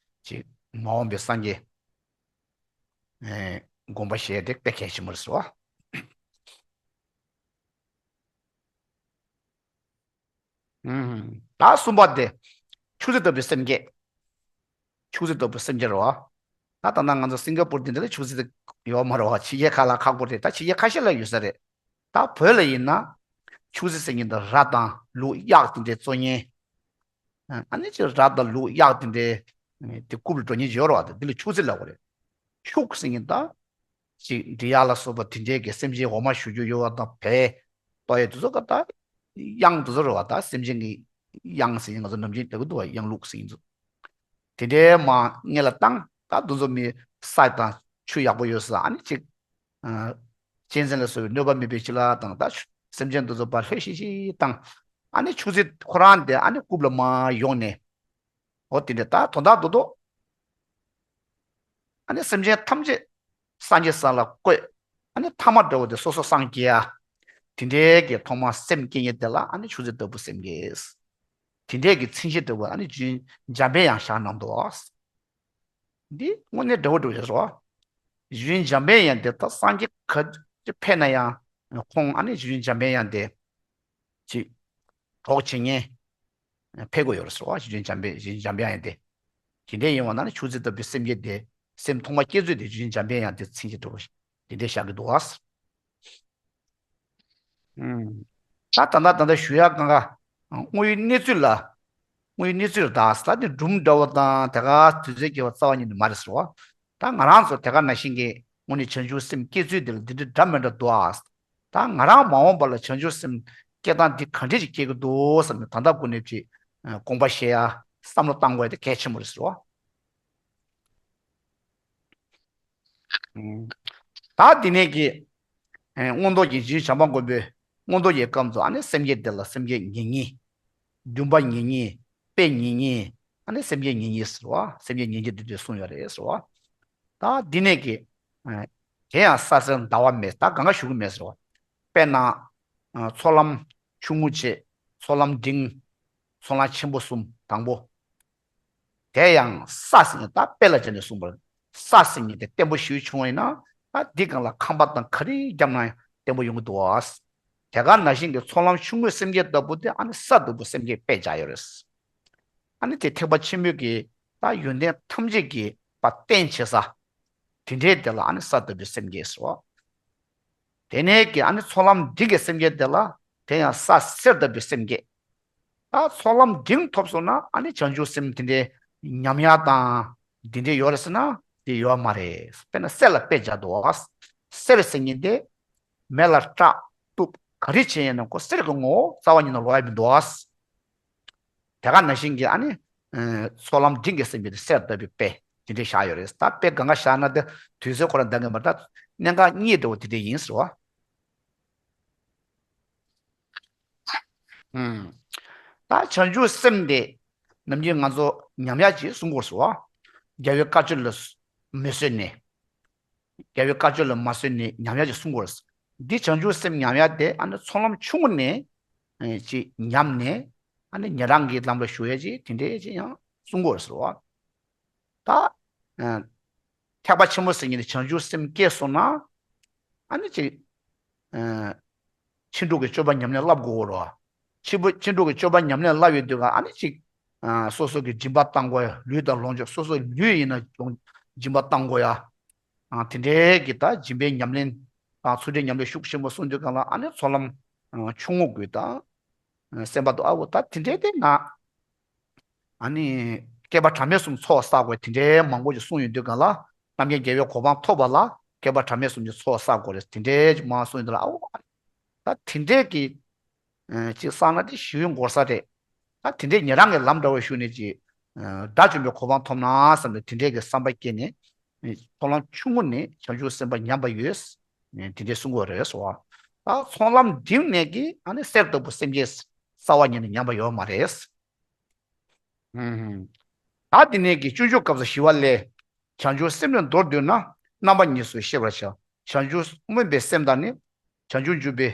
ཅིག་མ་འོངས་པའི་སངས་རྒྱས་ཨེ་དགོངས་པ་བཞེས་དེ་དཔེ་གལ་ཆེན་པོ་རེད་ཟེར་བ། ཨུམ། ད་གསུམ་པ་དེ། ཆུ་རྫི་ལྟ་བུའི་སེམས་བསྐྱེད། ཆུ་རྫི་ལྟ་བུའི་སེམས་བསྐྱེད་རེད་བ། ད་ད་ལྟ་ང་ཚོ་སིང་ག་པུར་དེ་འདྲ་ལ་ཆུ་རྫི་ཡོད་མ་རེད་བ། ཕྱི་རྒྱལ་ཁག་ལ་ཁག་པོ་རེད། ད་ཕྱི་རྒྱལ་ཁ་ཤས་ལ་ཡོད་ས་རེད། ད་བོད་ལ་ཡིན་ན། ཆུ་རྫི་ཟེར་མཁན་དེ་ར་དང་ལུག་གཡག་དེ་འདྲའི་གཙོ་ཉན། ཨ་ནི་ཅིག་ར་དང་ལུག་གཡག་དེ་འདྲའི་དེ་རྐུབ་ལ་འགྲོ་མཁན་ཅིག་ཡོད་རེད་བ། དེ་འདི་ལ་ཆུ་རྫི་ལབ་དགོས་རེད། ཕྱུགས་ཟེར་མཁན་ད། ཅིག་འབྲི་གཡག་ལ་སོགས་པ་དེ་འདྲའི་གི་སེམས་ཅན་འོ་མ་བཞུ་རྒྱུ་ཡོད་པ་དང་བལ་གཏོར་ཡ་དེ་ཚོ་ག་ད། གཡང་དེ་ཚོ་རེད་བ། ད་སེམས་ཅན་གྱི་གཡང་ཟེར་ཡིན། ང་ཚོ་ནམ་རྒྱུན་ལྟ་གི་འདུག་བ། གཡང་ལུག་ཟེར་ཡིན་ཚོ། དེ་འདྲའི་མ་སྔོན་ལ་བཏང་། ད་དེ་ཚོ་མི་ས་དང་ཆུ་ཡག་པོ་ཡོད་ས། ཨ་ནི་ཅིག་ཨ། གཅན་གཟན་ལ་སོགས་པའི་གནོད་པ་མེད་པའི་ཅིག་ལ་བཏང་། ད་སེམས་ཅན་དེ་ཚོ་ཕར་ལྷོད་ཤིག་ཤིག་བཏང་། ཨ་ནི་ཆུ་ཚོད་ཁོ་རང་དེ་ཨ་ནི་རྐུབ་ལ་མར་ཡོང་ནས། འོ་དེ་འདྲ་ད་དོན་དག་རྡོག་རྡོག་ཨ་ནི་སེམས་ཅན་ཐམས་ཅད་སངས་རྒྱས་ས་ལ་བཀོད། ཨ་ནི་ཐ་མ་འདྲ་བོ་དེ་སོ་སོ་སངས་རྒྱས་ཡ། དེ་འདྲའི་གི་ཐོག་མར་སེམས་བསྐྱེད་མཁན་དེ་ལ་ཨ་ནི་ཆུ་ཚོད་ལྟ་བུ་སེམས་བསྐྱེད། དེ་འདྲའི་གི་མཚན་གཞི་འདྲ་བོ་ཨ་ནི་རྗེ་བཙུན་འཇམ་དཔལ་དབྱངས་བཞག་གནང་འདུག་འདི་དངོས་གནས་འདྲ་བོ་འདྲ་བོ་ཞིག་རེད་བ། རྗེ་བཙུན་འཇམ་དཔལ་དབྱངས་དེ་ད་སངས་རྒྱས་ག་ཅི་ཕེབས་ན་ཡང་ཁོང་ཨ་ནི་རྗེ་བཙུན་འཇམ་དཔལ་དབྱངས་དེ་ཅིག་གྲོགས་བྱེད་མཁན་ཕེབས་དགོས་ཡོད་རེད་ཟེར་བ། རྗེ་བཙུན་འཇམ་དཔལ། རྗེ་བཙུན་འཇམ་དཔལ་དབྱངས་དེ། དེ་འདྲ་ཡིན་པ་ན་ནི་ཆུ་ཚོད་ལྟ་བུའི་སེམས་བསྐྱེད་དེ། སེམས་ཐོག་མ་བསྐྱེད་ཚུལ་དེ་རྗེ་བཙུན་འཇམ་དཔལ་དབྱངས་དེ་མཚན་གཞི་འདྲ་བོ་ཞིག་དེ་འདྲ་བཞག་གི་འདུག་བ། ཨུམ། ད་ད་ལྟ་ད་ལྟ་ཞུ་ཡག་གང་ག་དངོས་ཡོད་གནས་ཚུལ་ལ། དངོས་ཡོད་གནས་ཚུལ་ལ་ད་ད་དེ་སྒྲུང་འདྲ་བོ་དང་དེ་ག་དུས་ཚོད་སྐྱེལ་བ་རྩ་བ་ཉིད་ནས་མ་རེད་ཟེར་བ། ད་ང་རང་ཚོ་དེ་ག་ནང་བཞིན་གྱི་དངོས་གནས་བྱང་ཆུབ་སེམས་བསྐྱེད་ཚུལ་དེ་ལ་འདི་འདྲ་འདྲ་མི་འདྲ་འདུག་ཨ། ད་ང་རང་མ་འོངས་པ་ལ་བྱང་ཆུབ་སེམས་བསྐྱེད་སྟངས་འདི་ག་འདྲས་ཅིག་སྐྱེ་གི་འདུག་བསམ་ནས་ད་ལྟ་ཀུན་ནས་ཅིག་དགོངས་པ་བཞེས་ཡ། བསམ་བློ་བཏང་དགོས་ཡ་དེ་གལ་ཆེན་པོ་རེད་ཟེར་བ། ད་འདི་ནས་ཀྱི། ཨེ། མངོན་རྟོགས་ཀྱི་རྗེ་བཙུན་བྱམས་པ་མགོན་པོས་མངོན་རྟོགས་ཀྱི་སྐབས་སུ་ཨ་ནི་སེམས་བསྐྱེད་དེ་ལ་སེམས་བསྐྱེད་ཉེར་གཉིས། འདུན་པ་ཉེར་གཉིས། དཔེ་ཉེར་གཉིས། ཨ་ནི་སེམས་བསྐྱེད་ཉེར་གཉིས་ཟེར་བ། སེམས་བསྐྱེད་ཉེར་གཉིས་འདི་འདྲ་གསུངས་ཡོད་རེད་ཟེར་བ། ད་འདི་ནས་ཀྱི། ཨེ། དེ་ཡང་ས་གསེར་ཟླ་བ་མེ། ད་གང་ག་ཞུ་གི་མེད་ཟེར་བ། དཔེར་ན། ཨ། ཚོགས་ལམ་ཆུང་ངུ་བྱས། ཚོགས་ལམ་འབྲིང་། ཚོགས་ལམ་ཆེན་པོ་གསུམ། དང་པོ། དེ་ཡང་ས་ཟེར་མཁན་ད་དཔེ་ལ་བྱས་ནས་གསུངས་པར། ས་ཟེར་མཁན་དེ་བརྟན་པོ་ཞིག་བྱུང་བ་ཡིན་ན། ད་འདི་སྒང་ལ་ཁང་པ་དང་ག་རེ་བརྒྱབ་ན་ཡང་བརྟན་པོ་ཡོང་གི་འདུག་བ། དེ་ག་ནང་བཞིན་གྱི་ཚོགས་ལམ་ཆུང་ངུའི་སེམས་བསྐྱེད་ལྟ་བུ་དེ་ཨ་ནི་ས་ལྟ་བུ་སེམས་བསྐྱེད་དཔེ་བྱས་ཡོད་རེད། ཨ་ནི་དེ་ཐེག་པ་ཆེན་པོའི་གི་ད་ཡོན་ཏན་ཐམས་ཅད་ཀྱི་བ་རྟེན་བྱེད་ས། དེ་འདྲའི་དེ་ལ་ཨ་ནི་ས་ལྟ་བུའི་སེམས་བསྐྱེད་ཟེར་བ། དེ་ནས་ཀྱི་ཨ་ནི་ཚོགས་ལམ་འབྲིང་གི་སེམས་བསྐྱེད་དེ་ལ། དེ་ཡང་ས་གསེར་ལྟ་བུའི་སེམས་བསྐྱེད། ད་ཚོགས་ལམ་འབྲིང་ཐོབ་སོང་ན་ཨ་ནི་བྱང་ཆུབ་སེམས་དེ་འདྲའི་ཉམས་ཡག་དང་འདི་འདྲའི་ཡོད་རེད་ཟེར་ན་དེ་ཡོད་མ་རེད། དཔེར་ན་གསེར་ལ་དཔེ་བྱས་འདུག་བ། གསེར་ཟེར་མཁན་དེ་མེ་ལ་སྐྲག་གཏུབ་ག་རེ་བྱས་ཡིན་ན་ཁོ་གསེར་གྱི་ངོ་བོ་རྩ་བ་ཉིད་ནས་ལོག་ཡ་མི་འདུག་བ། དེ་ག་ནང་བཞིན་གྱི་ཨ་ནི། ཨ། ཚོགས་ལམ་འབྲིང་གི་སེམས་བསྐྱེད་དེ་གསེར་ལྟ་བུའི་དཔེ་དེ་འདྲའི་བཞག་ཡོད་རེད། ད་དཔེ་གང་ག་བཞག་ན་དེ་དུས་ཚོད་ཁོ་རང་འདང་གི་མ་རེད། ད་གནད་འགག་གཉིས་འདྲ་བོ་དེ་འདྲ་ཡིན་ཟེར་བ། ཨུམ། ད་བྱང་ཆུབ་སེམས་དེ་ནམ་རྒྱུན་ང་ཚོ་ཉམས་ཡག་ཅིག་གསུང་དགོས་ཟེར་བ། རྒྱལ་བའི་བཀའ་ཆོས་ལ་མི་བཟོད་ནས། རྒྱལ་བའི་བཀའ་ཆོས་ལ་མ་བཟོད་ནས་ཉམས་ཡག་ཅིག་གསུང་དགོས་རེད། འདི་བྱང་ཆུབ་སེམས་ཉམས་ཡག་དེ་ཨ་ནི་ཚོགས་ལམ་ཆུང་ངུ་ནས། ཨེ། ཅིག་ཉམས་ནས། ཨ་ནི་ཉན་རང་གི་ལམ་ལ་ཞུགས་ཡ་ཅིག་དེ་འདྲའི་ཅིག་ཡང་གསུང་དགོས་རེད་ཟེར་བ། ད། ཨ། ཐེག་པ་ཆེན་པོ་ཟེར་མཁན་དེ་བྱང་ཆུབ་སེམས་སྐྱེས་སོང་ན། ཨ་ནི་ཅིག་ཨ། ཕྱིན་དྲུག་གི་སྤྱོད་པ་ཉམས་ལེན་བསླབ་དགོས་རེད་བ། ཕྱིན་པོ་ཕྱིན་དྲུག་གི་སྤྱོད་པ་ཉམས་ལེན་བསླབ་ཡོད་དུས་ག་ཨ་ནི་ཅིག་ཨ། སོ་སོ་གི་སྦྱིན་པ་བཏང་དགོས་ཡ། ལུས་དང་ལོངས་སྤྱོད། སོ་སོ་ལུས་ཡིན་ན་ལོངས་སྦྱིན་པ་བཏང་དགོས་ཡ། ཨ། དེ་འདྲའི་གི་ད་སྦྱིན་པའི་ཉམས་ལེན་དང་ཚུལ་ཁྲིམས་ཉམས་ལེན་ཤུགས་ཆེན་པོ་གསུངས་དུས་ག་ལ་ཨ་ནི་ཚོགས་ལམ། ཨ། ཆུང་ངུ་དགོས་ད། ཨ། སེམས་པ་དུ་ཨ་འོ་ད་དེ་འདྲའི་དེ་ན། ཨ་ནི། བསྐལ་པ་གྲངས་མེད་གསུམ་ཚོགས་བསགས་དགོས་དེ་འདྲའི་མང་པོ་ཞིག་གསུངས་ཡོད་དུས་ག་ལ། རྣམ་མཁྱེན་རྒྱལ་བའི་གོ་འཕང་ཐོབ་པ་ལ་བསྐལ་པ་གྲངས་མེད་གསུམ་གྱི་ཚོགས་བསགས་དགོས་རེད་དེ་འདྲའི་མང་གསུངས་ཡོད་དུས་ལ་ཨ་འོ། ད་དེ་འདྲའི་གི། ཨ། ཅིག་བསགས་ན་དེ་ཞེ་པོ་འགོར་ས་རེད། ད་དེ་འདྲའི་ཉན་རང་གི་ལམ་འདྲ་བོ་ཞུགས་ནས་ཅིག་ཨ། དགྲ་བཅོམ་པའི་གོ་འཕང་ཐོབ་ན་བསམ་ནས་དེ་འདྲའི་གི་བསམ་པ་སྐྱེས་ནས། ཚོགས་ལམ་ཆུང་ངུ་ནས་བྱང་ཆུབ་སེམས་དཔའ་ཉམས་པ་ཡོད། དེ་འདྲའི་གསུང་གི་ཡོད་རེད་ཟེར་བ། ད་ཚོགས་ལམ་འབྲིང་ནས་ཀྱི་ཨ་ནི་གསེར་ལྟ་བུ་སེམས་བསྐྱེད་རྩ་བ་ཉིད་ནས་ཉམས་པ་ཡོད་མ་རེད། ཨུམ། ད་དེ་ནས་ཀྱི་སྤྱོད་འཇུག་སྐབས་སུ་ཞི་བ་ལྷས། བྱང་ཆུབ་སེམས་ལས་མདོར་བསྡུས་ན། རྣམ་པ་གཉིས་སུ་ཤེས་པར་བྱ། བྱང་ཆུབ་སྨོན་པའི་སེམས་དང་ནི། བྱང་ཆུབ་འཇུག་པའི།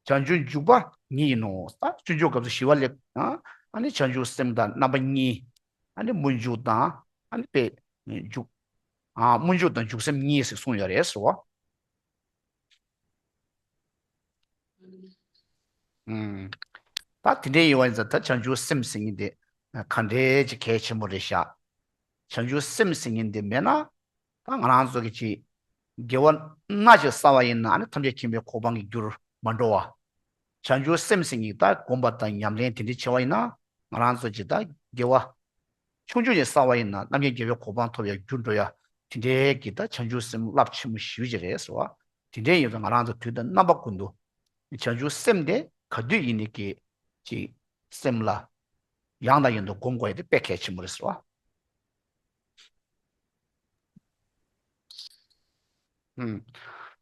བྱང་ཆུབ་འཇུག་པ་ཉིད་ཡིན་ནོ། ད་སྤྱོད་འཇུག་སྐབས་སུ་ཞི་བ་ལྷས། ཨ་ནི་བྱང་ཆུབ་སེམས་དང་རྣམ་པ་གཉིས། ཨ་ནི་སྨོན་འཇུག་དང་། ཨ་ནི་དཔེ་འཇུག་ཨ། སྨོན་འཇུག་དང་འཇུག་སེམས་གཉིས་ཞེས་གསུངས་ཡོད་རེད་ཟེར་བ། ཨུམ། ད་དེ་འདྲའི་ཡིན་པ་ཡིན་ཙང་ད་བྱང་ཆུབ་སེམས་ཟེར་མཁན་དེ་ག་འདྲའི་ཅིག་གལ་ཆེན་པོ་རེད་ཤག་བྱང་ཆུབ་སེམས་ཟེར་མཁན་དེ་མེད་ན། ད་ང་རང་ཚོ་གི་ཅིག་དགེ་བ་སྣ་གཅིག་བསགས་པ་ཡིན་ན་ཨ་ནི་ཐམས་ཅད་མཁྱེན་པའི་གོ་འཕང་གི་རྒྱུར་མ་འགྲོ་བ། བྱང་ཆུབ་སེམས་ཟེར་མཁན་ད་སྒོམ་པ་དང་ཉམས་ལེན་དེ་འདྲ་བྱེད་པ་ཡིན་ན། ང་རང་ཚོ་ཅིག་ད་དགེ་བ་ཆུང་ཆུང་ཅིག་བསགས་པ་ཡིན་ན་རྣམ་མཁྱེན་རྒྱལ་བའི་གོ་འཕང་ཐོབ་ཡ་རྒྱུར་འགྲོ་ཡ། དེ་འདྲའི་གི་ད་བྱང་ཆུབ་སེམས་རླབས་ཆེན་པོ་ཞེ་པོ་ཅིག་རེད་ཟེར་བ། དེ་འདྲའི་ཡིན་ཙང་ང་རང་ཚོ་དུས་དང་རྣམ་པ་ཀུན་ཏུ་བྱང་ཆུབ་སེམས་དེ་ ག་དུས་ཡིན་ནའི་གི་ཅིག་སེམས་ལ་ཡང་དང་ཡང་དུ་སྒོམ་དགོས་ཡ་དེ་དཔེ་གལ་ཆེན་པོ་རེད་ཟེར་བ། ཨུམ།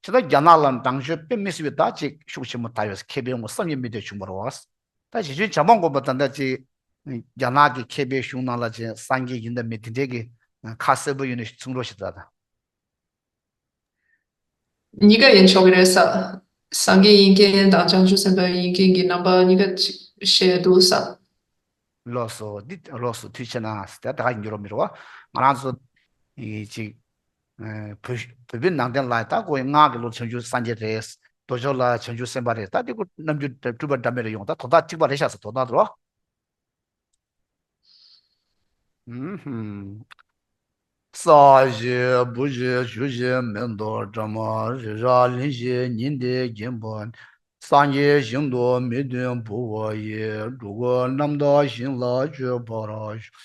ཇི་ལྟར་རྒྱ་ནག་ལ་ནང་ཆོས་དཔེ་མི་སྲིད་པའི་ད་ཅིག་ཤུགས་ཆེན་པོ་དར་ཡོད། མཁས་པའི་ངོ་བསམ་གྱིས་མི་ཐུབ་བྱུང་བ་རེད་བ། ད་རྗེ་བཙུན་བྱམས་པ་མགོན་པོ་ད་ལྟ་ཅིག་རྒྱ་ནག་གི་མཁས་པའི་གཞུང་ནང་ལ་ཅིག་སངས་རྒྱས་ཡིན་དང་མིན་དེ་འདྲའི་གི་ཁ་གསལ་པོ་ཡོད་ན་གསུང་རོགས་ཞེས་ད་ད། གཉིས་ཀ་ཡིན་ཆོག་གི་རེད་ས། སངས་རྒྱས་ཡིན་མཁན་དང་བྱང་ཆུབ་སེམས་དཔའ་ཡིན་མཁན་གྱི་རྣམ་པ་གཉིས་ཀ་ཅིག་བཤད་འདུག་ས། ལགས་སོ། འདི་ལགས་སོ། ཐུགས་རྗེ་གནང་། ད་ད་ག་ཡིན་རྒྱུ་རོ་མི་རོ་བ། ང་རང་ཚོ་ཡི་ཅིག་ཨ་བོད་བོད་པའི་ནང་བསྟན་ལ་ད་ཁོ་སྔགས་ཀྱི་ལུགས་བྱང་ཆུབ་སངས་རྒྱས་རེད། མདོ་ཕྱོགས་ལ་བྱང་ཆུབ་སེམས་དཔའ་རེད། ད་འདི་ཁོ་རྣམ་འགྱུར་སྤྲུལ་པ་འདྲ་མི་རེ་ཡོང་ད་དོ་བདག་གཅིག་པ་རེད་ཤག་ཟེར་དོ་བདག་རོ། ས་གཞི་བུ་གཞི་ཆུ་གཞི་མེ་ཏོག་སྒྲོལ་མ་རི་རབ་གླིང་བཞི་ཉི་ཟླའི་རྒྱན་པ། སངས་རྒྱས་ཞིང་དུ་མི་འདོད་བུ་བ་ཡི། འགྲོ་ཀུན་རྣམ་དག་ཞིང་ལ་སྤྱོད་པར་ཤོག་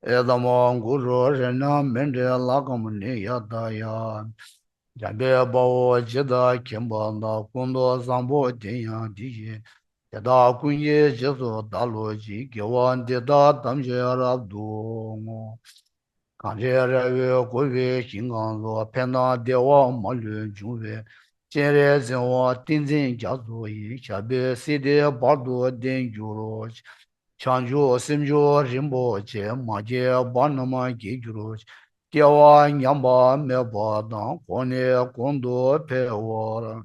ཨེ་ཙམ་གུ་རུ་རཏྣ་མཎྜལ་ལ་ཀ་མ་ནི་ཡ་ད་ཡ། འཇམ་དཔལ་དཔའ་བོས་ཇི་ལྟར་མཁྱེན་པ་དང་། ཀུན་ཏུ་བཟང་པོ་དེ་ཡང་དེ་བཞིན་ཏེ། དེ་དག་ཀུན་གྱི་རྗེས་སུ་བདག་སློབ་ཅིང་། དགེ་བ་འདི་དག་ཐམས་ཅད་རབ་ཏུ་བསྔོ། གངས་ཅན་ར་བས་བསྐོར་བའི་ཞིང་ཁམས་སུ། ཕན་དང་བདེ་བ་མ་ལུས་འབྱུང་བའི། སྤྱན་རས་གཟིགས་དབང་ཏིང་འཛིན་རྒྱ་མཚོ་ཡི། ཞབས་པད་སྲིད་མཐའི་བར་དུ་བརྟན་གྱུར་ཅིག་བྱང་ཆུབ་སེམས་མཆོག་རིན་པོ་ཆེ། མ་སྐྱེས་པ་རྣམས་སྐྱེ་གྱུར་ཅིག་སྐྱེ་བ་ཉམས་པ་མེད་པ་དང་། གོང་ནས་གོང་དུ་འཕེལ་བར།